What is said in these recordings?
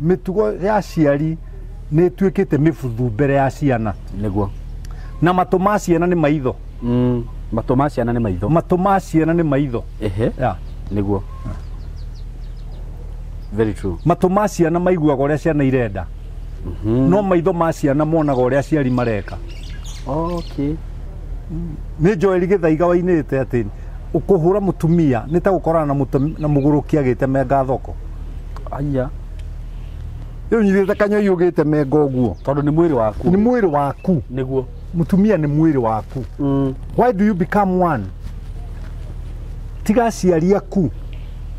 Mĩtugo ya aciari nĩ ĩtuĩkĩte mĩbuthu mbere ya ciana. Nĩguo. Na matũ ma ciana nĩ maitho. Matũ ma ciana nĩ maitho. Matũ ma ciana nĩ maitho. Ehe. Yeah. Nĩguo. Very true. Matũ ma ciana maiguaga ũrĩa ciana irenda. No maitho ma ciana monaga ũrĩa aciari mareka. Okay. Nĩ Joel Gĩthaiga wainĩte atĩ ũkũhũra mũtumia nĩ ta gũkorana na mũgũrũki agĩtemenga thoko. Aya. Rĩu nyitĩte kanyoi ũgĩtemenga ũguo. Tondũ nĩ mwĩrĩ waku. Nĩ mwĩrĩ waku. Nĩguo. Mũtumia nĩ mwĩrĩ waku. Why do you become one? Tiga aciari aku.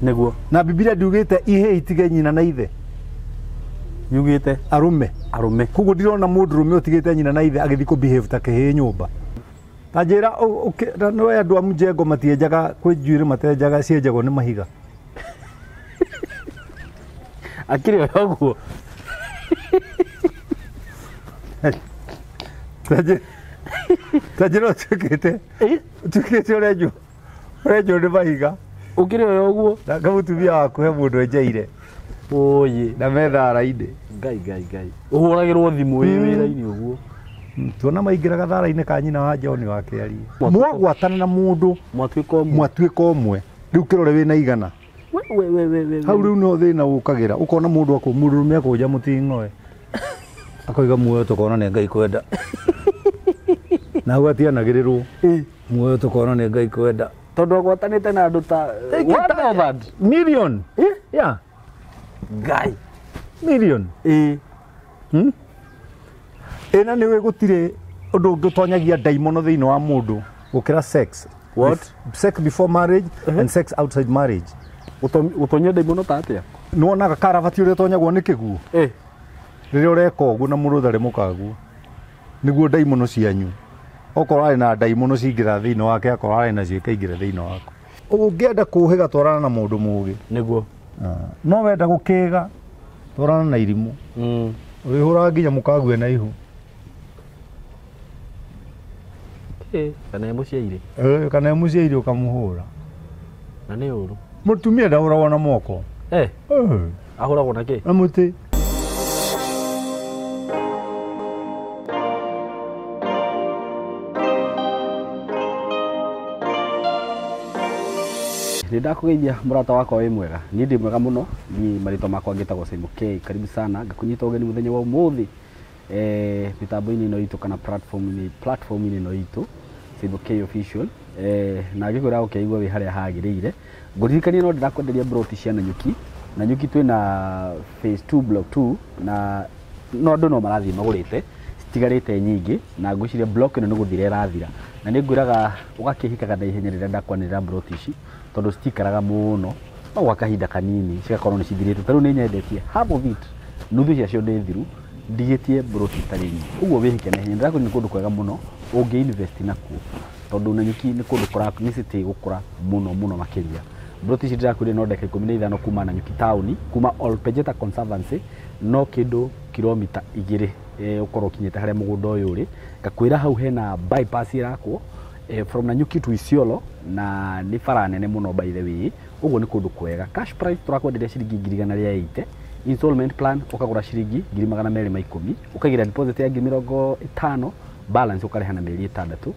Nĩguo. Na Bibilia ndiugĩte ihĩĩ itige nyina na ithe. Yugĩte arũme. Arũme. Koguo ndirona mũndũrũme ũtigĩte nyina na ithe agĩthiĩ kũ behave ta kĩhĩĩ nyũmba. Ta njĩra nĩ andũ a mjengo matienjaga kwĩ njuĩrĩ matenjaga cienjagwo nĩ mahiga. Akĩrĩ o ũguo. Ta njĩra ũtuĩkĩte ũtuĩkĩte ũrenjwo nĩ mahiga. Ũkĩrĩ o ũguo. Na kamũtumia waku he mũndũ enjeire. Oye. Na methara-inĩ. Ngai ngai ngai. Ũhũragĩrwo thimũ wĩ wĩra-inĩ ũguo. Tuona maingĩraga thara-inĩ ka nyina wa John wa Kĩarie. Mwagwatana na mũndũ mwatuĩka ũmwe. Mwatuĩka ũmwe. Rĩu kĩrore wĩna igana. We, we, we, we, Hau rĩu no thĩna ũkagĩra. Ũkona mũndũ akũ mũndũrũme akũnja mũting'oe. Akoiga muoyo tũkona nĩ Ngai kwenda. Na hau atianagĩrĩrwo. Muoyo tũkona nĩ Ngai kwenda. Tondũ agwatanĩte na andũ ta 1,000 million. Yeah. Ngai. Million. Ĩna nĩ gũtirĩ ũndũ ũngĩ ũtonyagia ndaimono thĩinĩ wa mũndũ gũkĩra sex. What? Sex before marriage and sex outside marriage. Gũtonyia ndaimono ta atĩa? Nĩ wonaga karabati ũrĩa ũtonyagwo nĩ kĩguũ? Rĩrĩa ũreka ũguo na mũndũ ndarĩ mũkaguo. Nĩguo ndaimono cianyu. Okorwo arĩ na ndaimono cingĩra thĩinĩ wake, akorwo arĩ nacio ikaingĩra thĩinĩ waku. Ũngĩenda kũũhĩga twarana na mũndũ mũũgĩ. Nĩguo. No wenda gũkĩga twarana na irimũ. Ũrĩhũraga nginya mũkague na ihu. Kana emũciaire. Kana emũciaire ũkamũhũra. Na nĩ ũru. Mũtumia ndahũragwo na moko. Ahũragwo na kĩ? Na mũtĩ. Nĩ ndakũgeithia mũrata wakwa wĩ mwega. Niĩ ndĩ mwega mũno. Niĩ marĩtwa makwa ngĩtagwo Simon K. Karibu sana. Ngakũnyita ũgeni mũthenya wa ũmũthĩ. Mĩtambo-inĩ ĩno itũ kana platform-inĩ ĩno itũ Simon K Official. Na ngĩkwĩra ũkĩigua wĩ harĩa hagĩrĩire. Ngũririkanie no ndĩrakwenderia broti cia Nanyuki. Nanyuki twĩna phase 2 block 2 na no andũ no marathiĩ magũrĩte citigarĩte nyingĩ na ngwĩciria block ĩno nĩ gũthira ĩrathira. Na nĩ ngwĩraga ũgakĩhikaga na ihenya rĩrĩa ndakwanĩrĩra broti ici tondũ citikaraga mũno no gwa kahinda kanini cigakorwo nĩ cithirĩte. Ta rĩu nĩ nyendetie half of it, nuthu ciacio nĩ thiru, ndigĩtie broti itarĩ nyingĩ. Ũguo wĩhike na ihenya. Ndĩrakwĩra nĩ kũndũ kwega mũno ũngĩ invest nakuo tondũ Nanyuki nĩ kũndũ nĩ city gũkũra mũno mũno makĩria. Broti ici ndĩrakwĩrire no ndagĩka ikũmi na ithano kuma Nanyuki taũni, kuma Olpejeta Conservancy, no kĩndũ kilomita igĩrĩ, ũkorwo ũkinyĩte harĩa mũgũnda ũyũ ũrĩ. Ngakwĩra hau hena bypass ĩrakwo, from Nanyuki to Isiolo, na nĩ bara nene mũno by the way. Ũguo nĩ kũndũ kwega. Cash price tũrakwenderia ciringi ngiri igana rĩa eighty. Installment plan ũkagũra ciringi ngiri magana merĩ ma ikũmi, ũkaigĩra deposit ya ngiri mĩrongo ĩtano, balance ũkarĩha na mĩeri ĩtandatũ.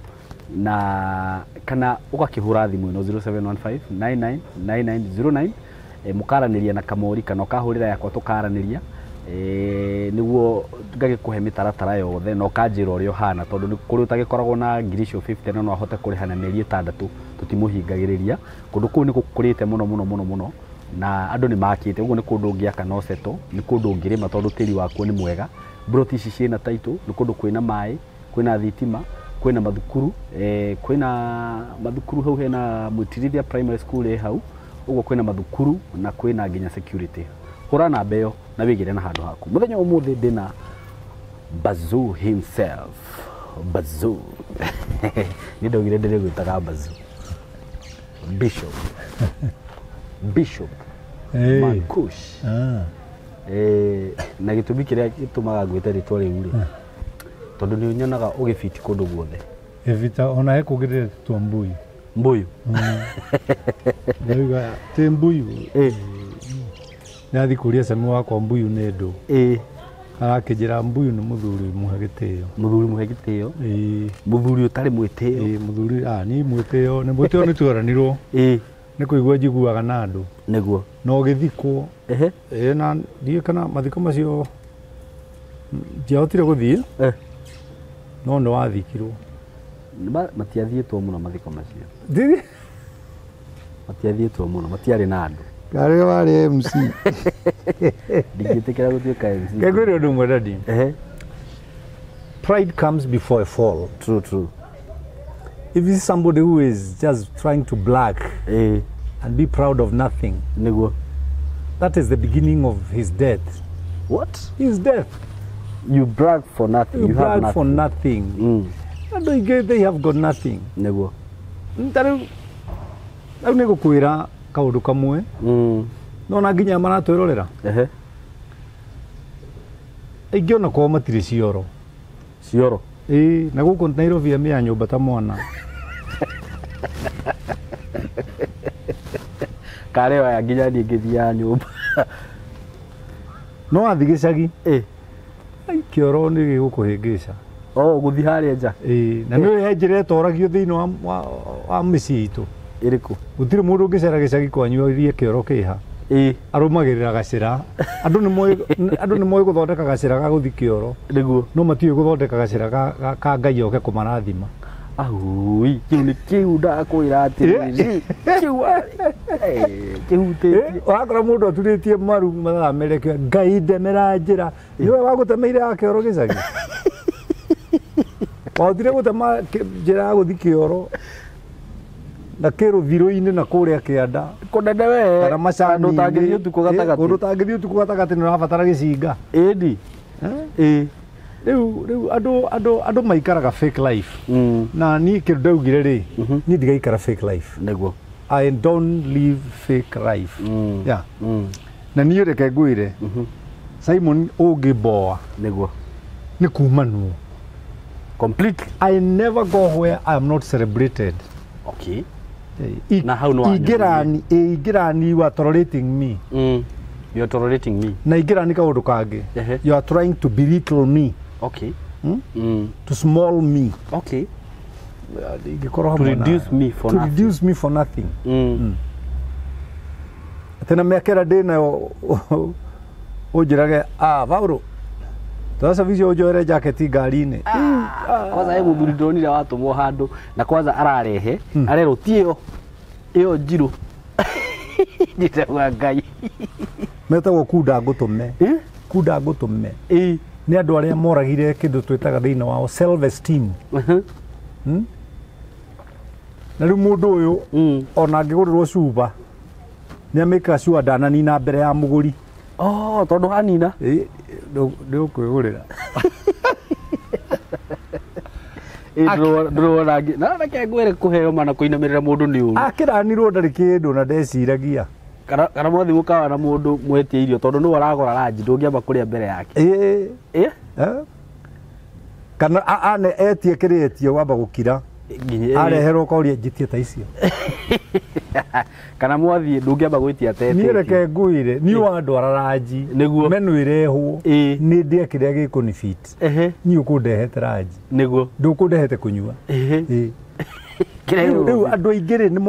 Na kana ũgakĩhũra thimũ ĩno zero seven one five nine nine nine nine zero nine, mũkaranĩria na Kamori kana ũkahũrĩra yakwa tũkaranĩria, nĩguo ngagĩkũhe mĩtaratara yothe na ũkanjĩra ũrĩa ũhana tondũ nĩ kũrĩ ũtagĩkoragwo na ngiri icio 50 na no ahote kũrĩha na mĩeri ĩtandatũ, tũtimũhingagĩrĩria. Kũndũ kũu nĩ gũkũrĩte mũno mũno mũno mũno na andũ nĩ makĩte. Ũguo nĩ kũndũ ũngĩaka na ũceto, nĩ kũndũ ũngĩrĩma tondũ tĩri wakuo nĩ mwega. Broti ici ciĩna title, nĩ kũndũ kwĩna maĩ, kwĩna thitima, kwĩna mathukuru, kwĩna mathukuru hau hena Mũtirithia Primary School ĩ hau, ũguo kwĩna mathukuru na kwĩna nginya security. Hũra namba ĩyo na wĩgĩre na handũ haku. Mũthenya wa ũmũthĩ ndĩna Bazoo himself. Bazoo. Nĩ ndaugire ndĩrĩgwĩtaga Bazoo. Bishop. Bishop. Mankush. Na gĩtũmi kĩrĩa gĩtũmaga ngwĩte rĩtwa rĩu rĩ, tondũ nĩ ũnyonaga ũgĩbiti kũndũ guothe. Evita ona he kũngĩ tua mbuyu. Mbuyu. Ndauga ti mbuyu. Ndathiĩ kũria cami wakwa mbuyu nĩ ndũ. Ĩĩ. Arakĩnjĩra mbuyu nĩ mũthuri mũhe gĩtĩo. Mũthuri mũhe gĩtĩo. Ĩĩ. Mũthuri ũtarĩ mwĩtĩo. Ĩĩ mũthuri niĩ mwĩtĩo nĩ mwĩtĩo nĩ tweranirwo. Ĩĩ. Nĩ kũigua njiguaga na andũ. Nĩguo. Na ũgĩthikwo. Ehe. Ĩĩ na ndiũĩ kana mathiko macio ndiahotire gũthiĩ. No nĩ wathikirwo. Matiathiĩtwo mũno mathiko macio. Ndiri? Matiathiĩtwo mũno, matiarĩ na andũ. Karĩ warĩ MC. Ndingĩtĩkĩra gũtuĩka MC. Ngwĩre ũndũ ũmwe daddy. Ehe. Pride comes before a fall. True, true. If it's somebody who is just trying to brag and be proud of nothing, nĩguo. That is the beginning of his death. What? His death. You brag for nothing. You You have brag nothing. for nothing. Andũ aingĩ they have got nothing. Nĩguo. Ta rĩu nĩ ngũkwĩra kaũndũ kamwe. No na nginya maratwĩrorera. Ehe. Aingĩ ona kwao matirĩ cioro. Cioro? Ĩĩ, na gũkũ Nairobi amĩaga nyũmba ta mwana. Karĩ oya nginya niĩ ngĩthiaga nyũmba. No wathiĩ gĩcagi. Ĩĩ. Ai, kĩoro nĩ gĩgũkũhĩngĩca. Oh, gũthiĩ harĩa nja. Ĩĩ, na nĩ he njĩra ĩtoragio thĩinĩ wa mĩciĩ itũ. Ĩrĩkũ? Gũtirĩ mũndũ ũngĩcera gĩcagi kwanyu oirie kĩoro kĩha. Ĩĩ. Arũmagĩrĩra gacĩra. Andũ nĩ moĩ gũthondeka gacĩra ga gũthiĩ kĩoro. Nĩguo. No matiũĩ gũthondeka gacĩra ka Ngai oke kũmarathima. Ahui, kĩu nĩ kĩu ndakwĩra atĩrĩrĩ. Kĩu kĩhutĩtie. Wakora mũndũ aturĩtie maru mathaa merĩ akiuga, Ngai ndemera njĩra. Nĩwe wagũtemeire ya kĩoro gĩcagi. Wahotire gũtema njĩra ya gũthiĩ kĩoro na kĩrũthirũ-inĩ na kũrĩa kĩanda. Kũnene we. Kana macani-inĩ. Kũndũ ũtangĩthiĩ ũtukũ gatagatĩ. Kũndũ ũtangĩthiĩ ũtukũ gatagatĩ nĩ ũrabatara gĩcinga. Ĩni. Ĩĩ. Rĩu andũ maikaraga fake life. Na niĩ kĩndũ ndaugire rĩ, niĩ ndigaikara fake life. Nĩguo. I don't live fake life. Yeah. Na niĩ reke ngwĩre, Simon ũngĩmboa. Nĩguo. Nĩ kumanwo. Completely. I never go where I am not celebrated. Okay. Na hau no Ingĩrani, you are tolerating me. You are tolerating me. Na ingĩrani kaũndũ kangĩ. You are trying to belittle me. Okay. To small me. Okay. To reduce me for to nothing. Reduce me for nothing. Tena mĩaka ĩrĩa ndĩnayo ũnjĩrage, Vauro, tũracabicio ũnjoere jaketi ngari-inĩ. Kwanza he mũthuri ndonire watũmwo handũ na kwanza ararehe arerwo ti ĩyo ĩyo njirũ. Njĩtagwo Ngai. Metagwo kunda ngũtũme. Kunda ngũtũme. Nĩ andũ arĩa moragire kĩndũ twĩtaga thĩinĩ wao self esteem. Na rĩu mũndũ ũyũ ona angĩgũrĩrwo cuba nĩ amĩkaga cua ndananina mbere ya mũgũri. Oh, tondũ hanina. Ĩĩ, ndũkwĩgũrĩra. Ndũrona ngĩ. Na reke ngwĩre kũheo mana kũinamĩrĩra mũndũ nĩ ũru. Akĩranirwo ndarĩ kĩndũ na ndeciragia. Kana mwathiĩ mũkawa na mũndũ mwetie irio tondũ nĩwe aragũra ranji ndũngĩamba kũrĩa mbere yake. Ĩĩ. Ĩĩ? Kana ane etie kĩrĩa etie wamba gũkira. Areherwo ũkoria njĩtie ta icio. Kana mwathiĩ ndũngĩamba gwĩtia atete. Niĩ reke ngwĩre, niĩ wandwara ranji. Nĩguo. Menu ĩrehwo. Nĩ ndĩe kĩrĩa gĩkũni fit. Niĩ ũkũndehete ranji. Nĩguo. Ndũkũndehete kũnyua. Ĩĩ. Rĩu andũ aingĩ rĩ nĩ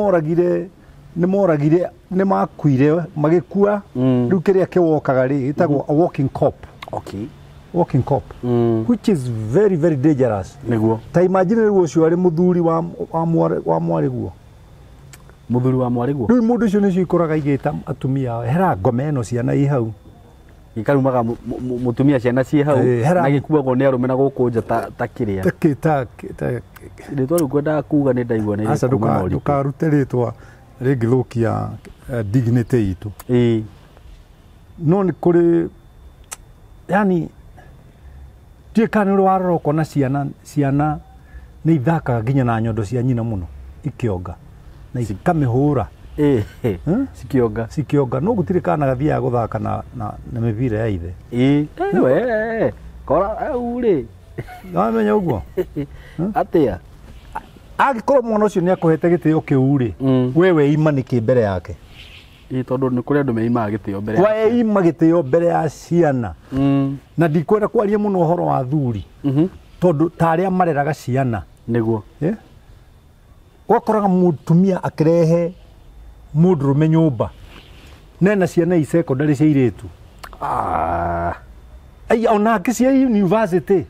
moragire nĩ makuire magĩkua. Rĩu kĩrĩa kĩwokaga rĩ gĩtagwo a walking cop. Okay. Walking cop. Which is very very dangerous. Nĩguo. Ta imagine rĩu ũcio arĩ mũthuri wa mwarĩguo. Mũthuri wa mwarĩguo. Rĩu mũndũ ũcio nĩcio ikoraga igĩta atumia ao, hera ngome ĩno ciana i hau. Gĩkarumaga mũtumia ciana ciĩ hau na gĩkuagwo nĩ arũme na gũkũ nja ta kĩrĩa. Rĩtwa rĩu ngwendaga kuga nĩ ndaigua nĩ Aca rĩkuuma na ũritũ. ndũkarute rĩtwa rĩngĩthũkia dignity itũ. Ĩĩ. No nĩ kũrĩ yani ndiũĩ kana nĩ ũrĩ warora ũkona ciana nĩ ithakaga nginya na nyondo cia nyina mũno ikĩonga na ikamĩhũra. Cikĩonga. Cikĩonga. No gũtirĩ kana gathiaga gũthaka na mĩbira ya ithe. Ĩĩ. We, kora hau rĩ. Wamenya ũguo? Atĩa? Angĩkorwo mwana ũcio nĩ akũhete gĩtĩo kĩu rĩ, we weima nĩkĩ mbere yake? Ĩ tondũ nĩ kũrĩ andũ meimaga gĩtĩo mbere ya Weima gĩtĩo mbere ya ciana. Na ndikwenda kwaria mũno ũhoro wa athuri, tondũ ta arĩa mareraga ciana. Nĩguo. Ũgakoraga mũtumia akĩrehe mũndũrũme nyũmba nena ciana i secondary cia irĩtu. Ai onake cia university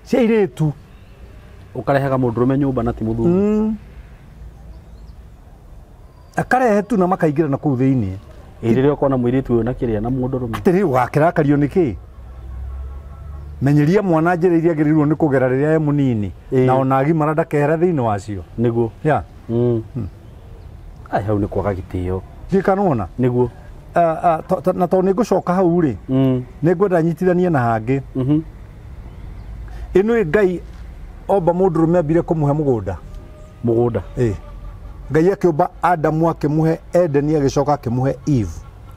cia irĩtu. Ũkarehaga mũndũrũme nyũmba na ti mũthuri. Akarehe tu na makaingĩra na kũu thĩinĩ. Ĩ rĩrĩa ũkona mũirĩtu ũyũ na kĩrĩa na mũndũrũme. Atĩrĩ ũgakĩrakario nĩ kĩ? Menyeria mwana njĩra iria agĩrĩirwo nĩ kũgera rĩrĩa e mũnini, na ona agimara ndakehera thĩinĩ wacio. Nĩguo. Yeah. Ai hau nĩ kwaga gĩtĩo. Ndikanona. Nĩguo. Na tondũ nĩ ngũcoka hau rĩ, nĩ ngwenda nyitithanie na hangĩ. Ĩno Ngai omba mũndũrũme ambire kũmũhe mũgũnda. Mũgũnda. Ĩ. Ngai akĩũmba Adamu akĩmũhe Edeni agĩcoka akĩmũhe Eve.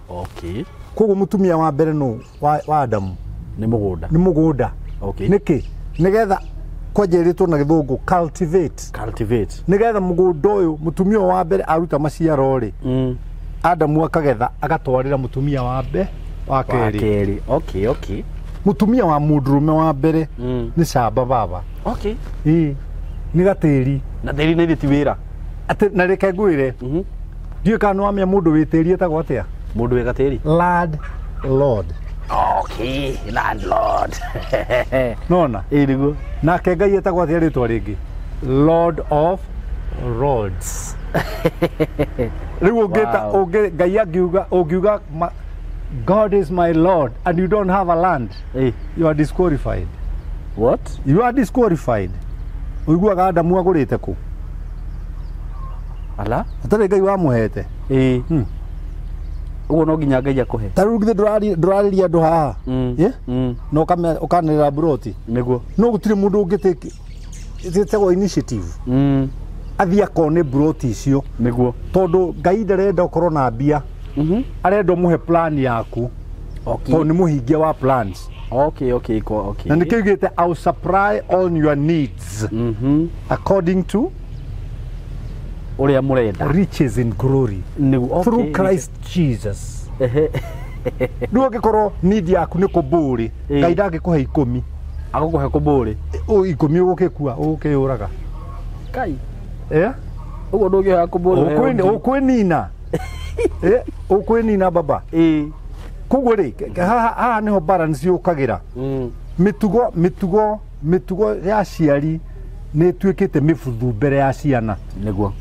Okay. Koguo mũtumia wa mbere nũ wa Adamu? Nĩ mũgũnda. Nĩ mũgũnda. Okay. Nĩkĩ? Nĩgetha kwanjĩrĩtwo na gĩthũngũ cultivate. Cultivate. Nĩgetha mũgũnda ũyũ mũtumia wa mbere aruta maciaro rĩ, Adamu akagetha agatwarĩra mũtumia wa mbere wa kerĩ. Okay, okay. Mũtumia wa mũndũrũme wa mbere nĩ camba baba. Okay. Ĩ nĩ gatĩri. Na tĩri nĩ ti wĩra. Atĩ na reke ngwĩre. Ndiũĩ kana nĩwamenya mũndũ wĩ tĩri etagwo atĩa? Mũndũ wĩ gatĩri? Lord Lord. Okay, landlord. Nona? Ĩ nĩguo. Nake Ngai etagwo atĩa rĩtwa rĩngĩ? Lord of Lords. Rĩu ũngĩta ũngĩ Ngai angiuga ũngiuga God is my Lord and you don't have a land. You are disqualified. What? You are disqualified. Ũiguaga Adamu agũrĩte kũ? Ala? Atarĩ Ngai wamũhete. Ĩ. Ũguo no nginya Ngai akũhe. Ta rĩu githĩ ndũrarĩria andũ haha? Na ũkanĩrĩra mburoti. Nĩguo. No gũtirĩ mũndũ ũngĩtĩki ĩtagwo initiative. Athiĩ akone mburoti icio. Nĩguo. Tondũ Ngai ndarenda ũkorwo na mbia. Arenda ũmũhe plan yaku. Okay. Tondũ nĩ mũhingia wa plans. Okay, okay, okay. Na nĩkĩo ugĩte I will supply all your needs. According to ũrĩa mũrenda. Riches in glory. Nĩguo. Through Christ Jesus. Rĩu ũngĩkorwo need yaku nĩ kũmbũrĩ, Ngai ndangĩkũhe 10. Agũkũhe kũmbũrĩ. 10 ũgũgĩkua, ũgũkĩyũraga. Kai. Ũguo ndũngĩhoya kũmbũrĩ. Ũkwĩnina. Ũkwĩnina baba. Koguo rĩ, haha nĩho balance yũkagĩra. Mĩtugo ya aciari nĩ ĩtuĩkĩte mĩbuthu mbere ya ciana. Nĩguo.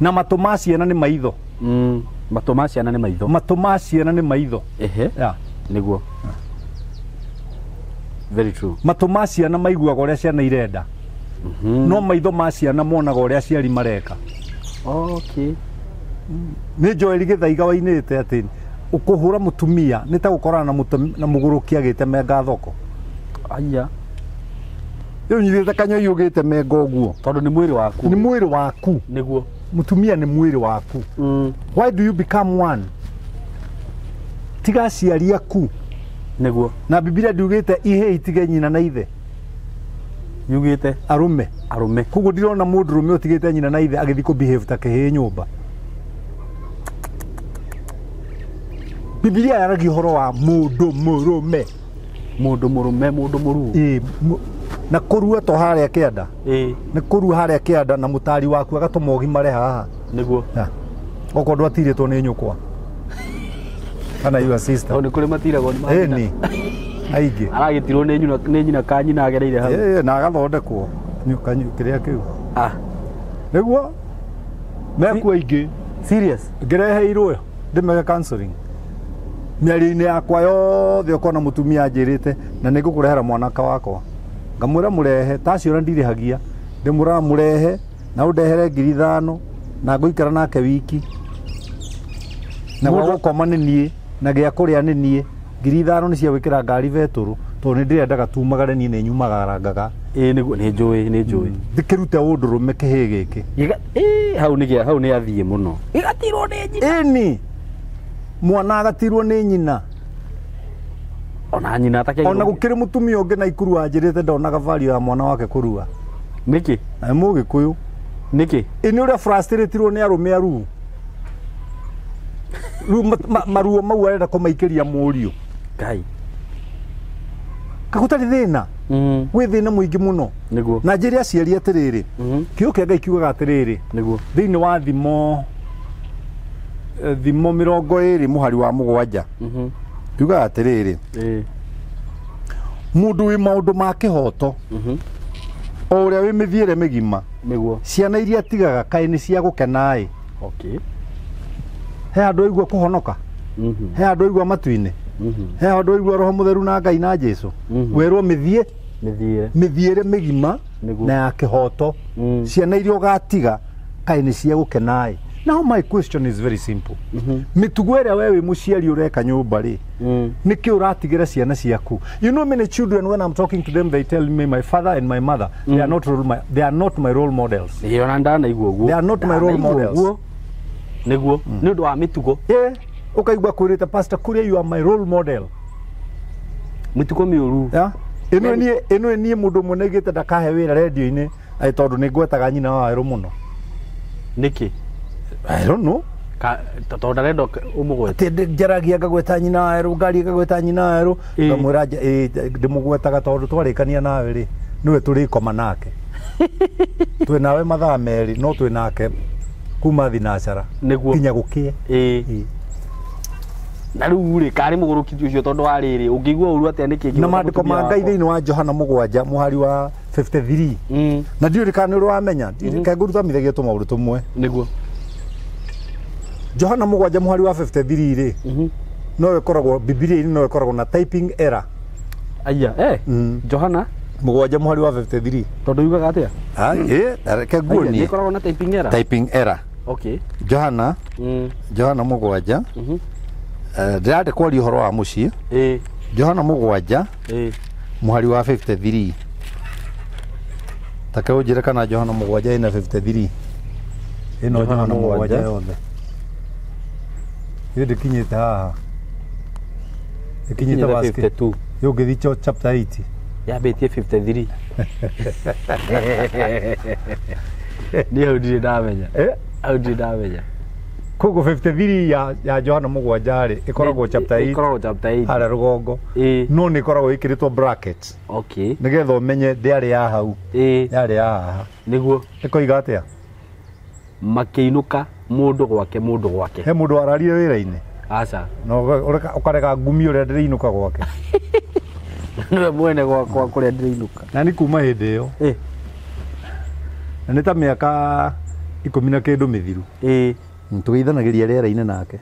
Na matũ ma ciana nĩ maitho. Matũ ma ciana nĩ maitho. Matũ ma ciana nĩ maitho. Ehe. Yeah. Nĩguo. Very true. Matũ ma ciana maiguaga ũrĩa ciana irenda. No maitho ma ciana monaga ũrĩa aciari mareka. Okay. Nĩ Joel Gĩthaiga wainĩte atĩ ũkũhũra mũtumia nĩ ta gũkorana na mũgũrũki agĩtemenga thoko. Aya. Rĩu nyitĩte kanyoi ũgĩtemenga ũguo. Tondũ nĩ mwĩrĩ waku. Nĩ mwĩrĩ waku. Nĩguo. Mũtumia nĩ mwĩrĩ waku. Why do you become one? Tiga aciari aku. Nĩguo. Na Bibilia ndiugĩte ihĩĩ itige nyina na ithe. Yugĩte arũme. Arũme. Koguo ndirona mũndũrũme ũtigĩte nyina na ithe agĩthiĩ kũ behave ta kĩhĩĩ nyũmba. Bibilia yaragia ũhoro wa mũndũ mũrũme. Mũndũ mũrũme, mũndũ mũruu. Ĩ, na kũrua to harĩa kĩanda. Ĩ. Nĩ kũrua harĩa kĩanda na mũtari waku agatũma ũgimare haha. Nĩguo. Okorwo ndwatirĩtwo nĩ nyũkwa. Kana your sister. Tondũ nĩ kũrĩ matiragwo nĩ mathĩna. Ĩni. Aingĩ. Aragĩtirwo nĩ nyina ka nyina agereire hau. Ĩ, na agathondekwo kĩrĩa kĩu. Nĩguo mekuo aingĩ. Serious? Ngĩreheirwo ndĩmeke counseling. Mĩario-inĩ yakwa yothe ũkona mũtumia anjĩrĩte na nĩ ngũkũrehera mwanake wakwa. Ngamwĩra mũrehe, ta acio ona ndirĩhagia. Ndĩmwĩraga mũrehe na ũndehere 5,000 na ngũikara nake wiki. Na gwa gũkoma nĩ niĩ na gĩa kũrĩa nĩ niĩ. 5,000 nĩ cia gwĩkĩra ngari betũrũ tondũ nĩ ndĩrendaga tumagare niĩ nĩ nyumagarangaga. Ĩ nĩguo, nĩ njũĩ, nĩ njũĩ. Ndĩkĩrute ũndũrũme kĩhĩĩ gĩkĩ. Ĩ, hau nĩ gĩa, hau nĩ athiĩ mũno. Gĩgatirwo nĩ nyina. Ĩni. Mwana agatirwo nĩ nyina. Ona nyina atakĩagĩrĩirwo. Ona gũkĩrĩ mũtumia ũngĩ na ikuru wanjĩrĩte ndonaga value ya mwana wake kũrua. Nĩkĩ? Na nĩ mũgĩkũyũ. Nĩkĩ? Ĩ nĩ ũrĩa frustratirwo nĩ arũme aruu. Rĩu maruo mau arenda kũmaikĩria mũriũ. Ngai. Kagũtarĩ thĩna. Gwĩ thĩna mũingĩ mũno. Nĩguo. Na njĩre aciari atĩrĩrĩ. Kiugo kĩa Ngai kiugaga atĩrĩrĩ. Nĩguo. Thĩinĩ wa thimo thimo 20 mũhari wa 7. Kiugaga atĩrĩrĩ. Mũndũ wĩ maũndũ ma kĩhoto. O ũrĩa wĩ mĩthiĩre mĩgima. Nĩguo. Ciana iria tigaga kaĩ nĩ cia gũkena ĩ. Okay. He andũ aigua kũhonoka. He andũ aigua matu-inĩ. He andũ aigua roho mũtheru na Ngai na Jesu. Werwo mĩthiĩ mĩthiĩre mĩgima na ya kĩhoto. Ciana iria ũgatiga kaĩ nĩ cia gũkena ĩ. Now my question is very simple. Mĩtugo ĩrĩa we wĩ mũciari ũreka nyũmba rĩ, nĩkĩ ũratigĩra ciana ciaku? You know many children when I'm talking to them they tell me my father and my mother they are not role my, they are not my role models. Ĩĩ ona ndanaigua ũguo. They are not my role models. Nĩguo. Nĩ ũndũ wa mĩtugo. Yeah. Ũkaigua kwĩrĩte Pastor Kuria you are my role model. Mĩtugo mĩũru. Yeah. Ĩno niĩ ĩno niĩ mũndũ ũmwe nĩaigĩte ndakahe wĩra radio-inĩ tondũ nĩ ngwetaga nyina wa werũ mũno. Nĩkĩ? I don't know. Tondũ ndarenda ũmũgwete. Atĩ njaragia ngagweta nyina wa werũ, ngaria ngagweta nyina wa werũ, ngamwĩra ndĩmũgwetaga tondũ twarĩkania nawe rĩ, nĩwe tũrĩkoma nake. Twĩ nawe mathaa merĩ no twĩ nake kuma thinacara. Nĩguo. Nginya gũkĩe. Ĩĩ. Na rĩu rĩ karĩ mũgũrũki ũcio tondũ wa rĩrĩ ũngĩigua ũru atĩa nĩkĩ? Na maandĩko ma Ngai thĩinĩ wa Johana 7 mũhari wa 53. Na ndiũĩ kana nĩ ũrĩ wamenya, kaĩ ngũruthamithagia tũmaũndũ tũmwe. Nĩguo. Johana 7 mũhari wa 53 rĩ, no ĩkoragwo Bibilia-inĩ no ĩkoragwo na typing error. Aya, Johana 7 mũhari wa 53. Tondũ yugaga atĩa? Ah, reke nguonie. Nĩ ĩkoragwo na typing error. Typing error. Okay. Johana Johana 7. Ndĩrenda kwaria ũhoro wa mũciĩ. Johana 7 mũhari wa 53. Take ũnjĩre kana Johana 7 ĩna 53. Ĩno Johana 7 yothe. Ĩyo ndĩkinyĩte haha. Ĩkinyĩte verse 52. Yũngĩthiĩ chapter 8. Yambĩtie 53. Niĩ hau ndirĩ ndamenya. Hau ndirĩ ndamenya. Koguo 53 ya Johana 7 rĩ ĩkoragwo chapter 8. Ĩkoragwo chapter 8. Harĩa rũgongo. No nĩ ĩkoragwo ĩkĩrĩtwo bracket. Okay. Nĩgetha ũmenye ndĩarĩ ya hau. Yarĩ ya haha. Nĩguo. Ĩkoiga atĩa? Makĩinũka mũndũ gwake mũndũ gwake. He mũndũ wararire wĩra-inĩ? Aca. Na ũkarega ngumi ũrĩa ndĩrĩinũka gwake. Nĩwe mwene gwakwa kũrĩa ndĩrĩinũka. Na nĩ kuma hĩndĩ ĩyo. Na nĩ ta mĩaka 10 na kĩndũ mĩthiru. Tũgeithanagĩria rĩera-inĩ nake.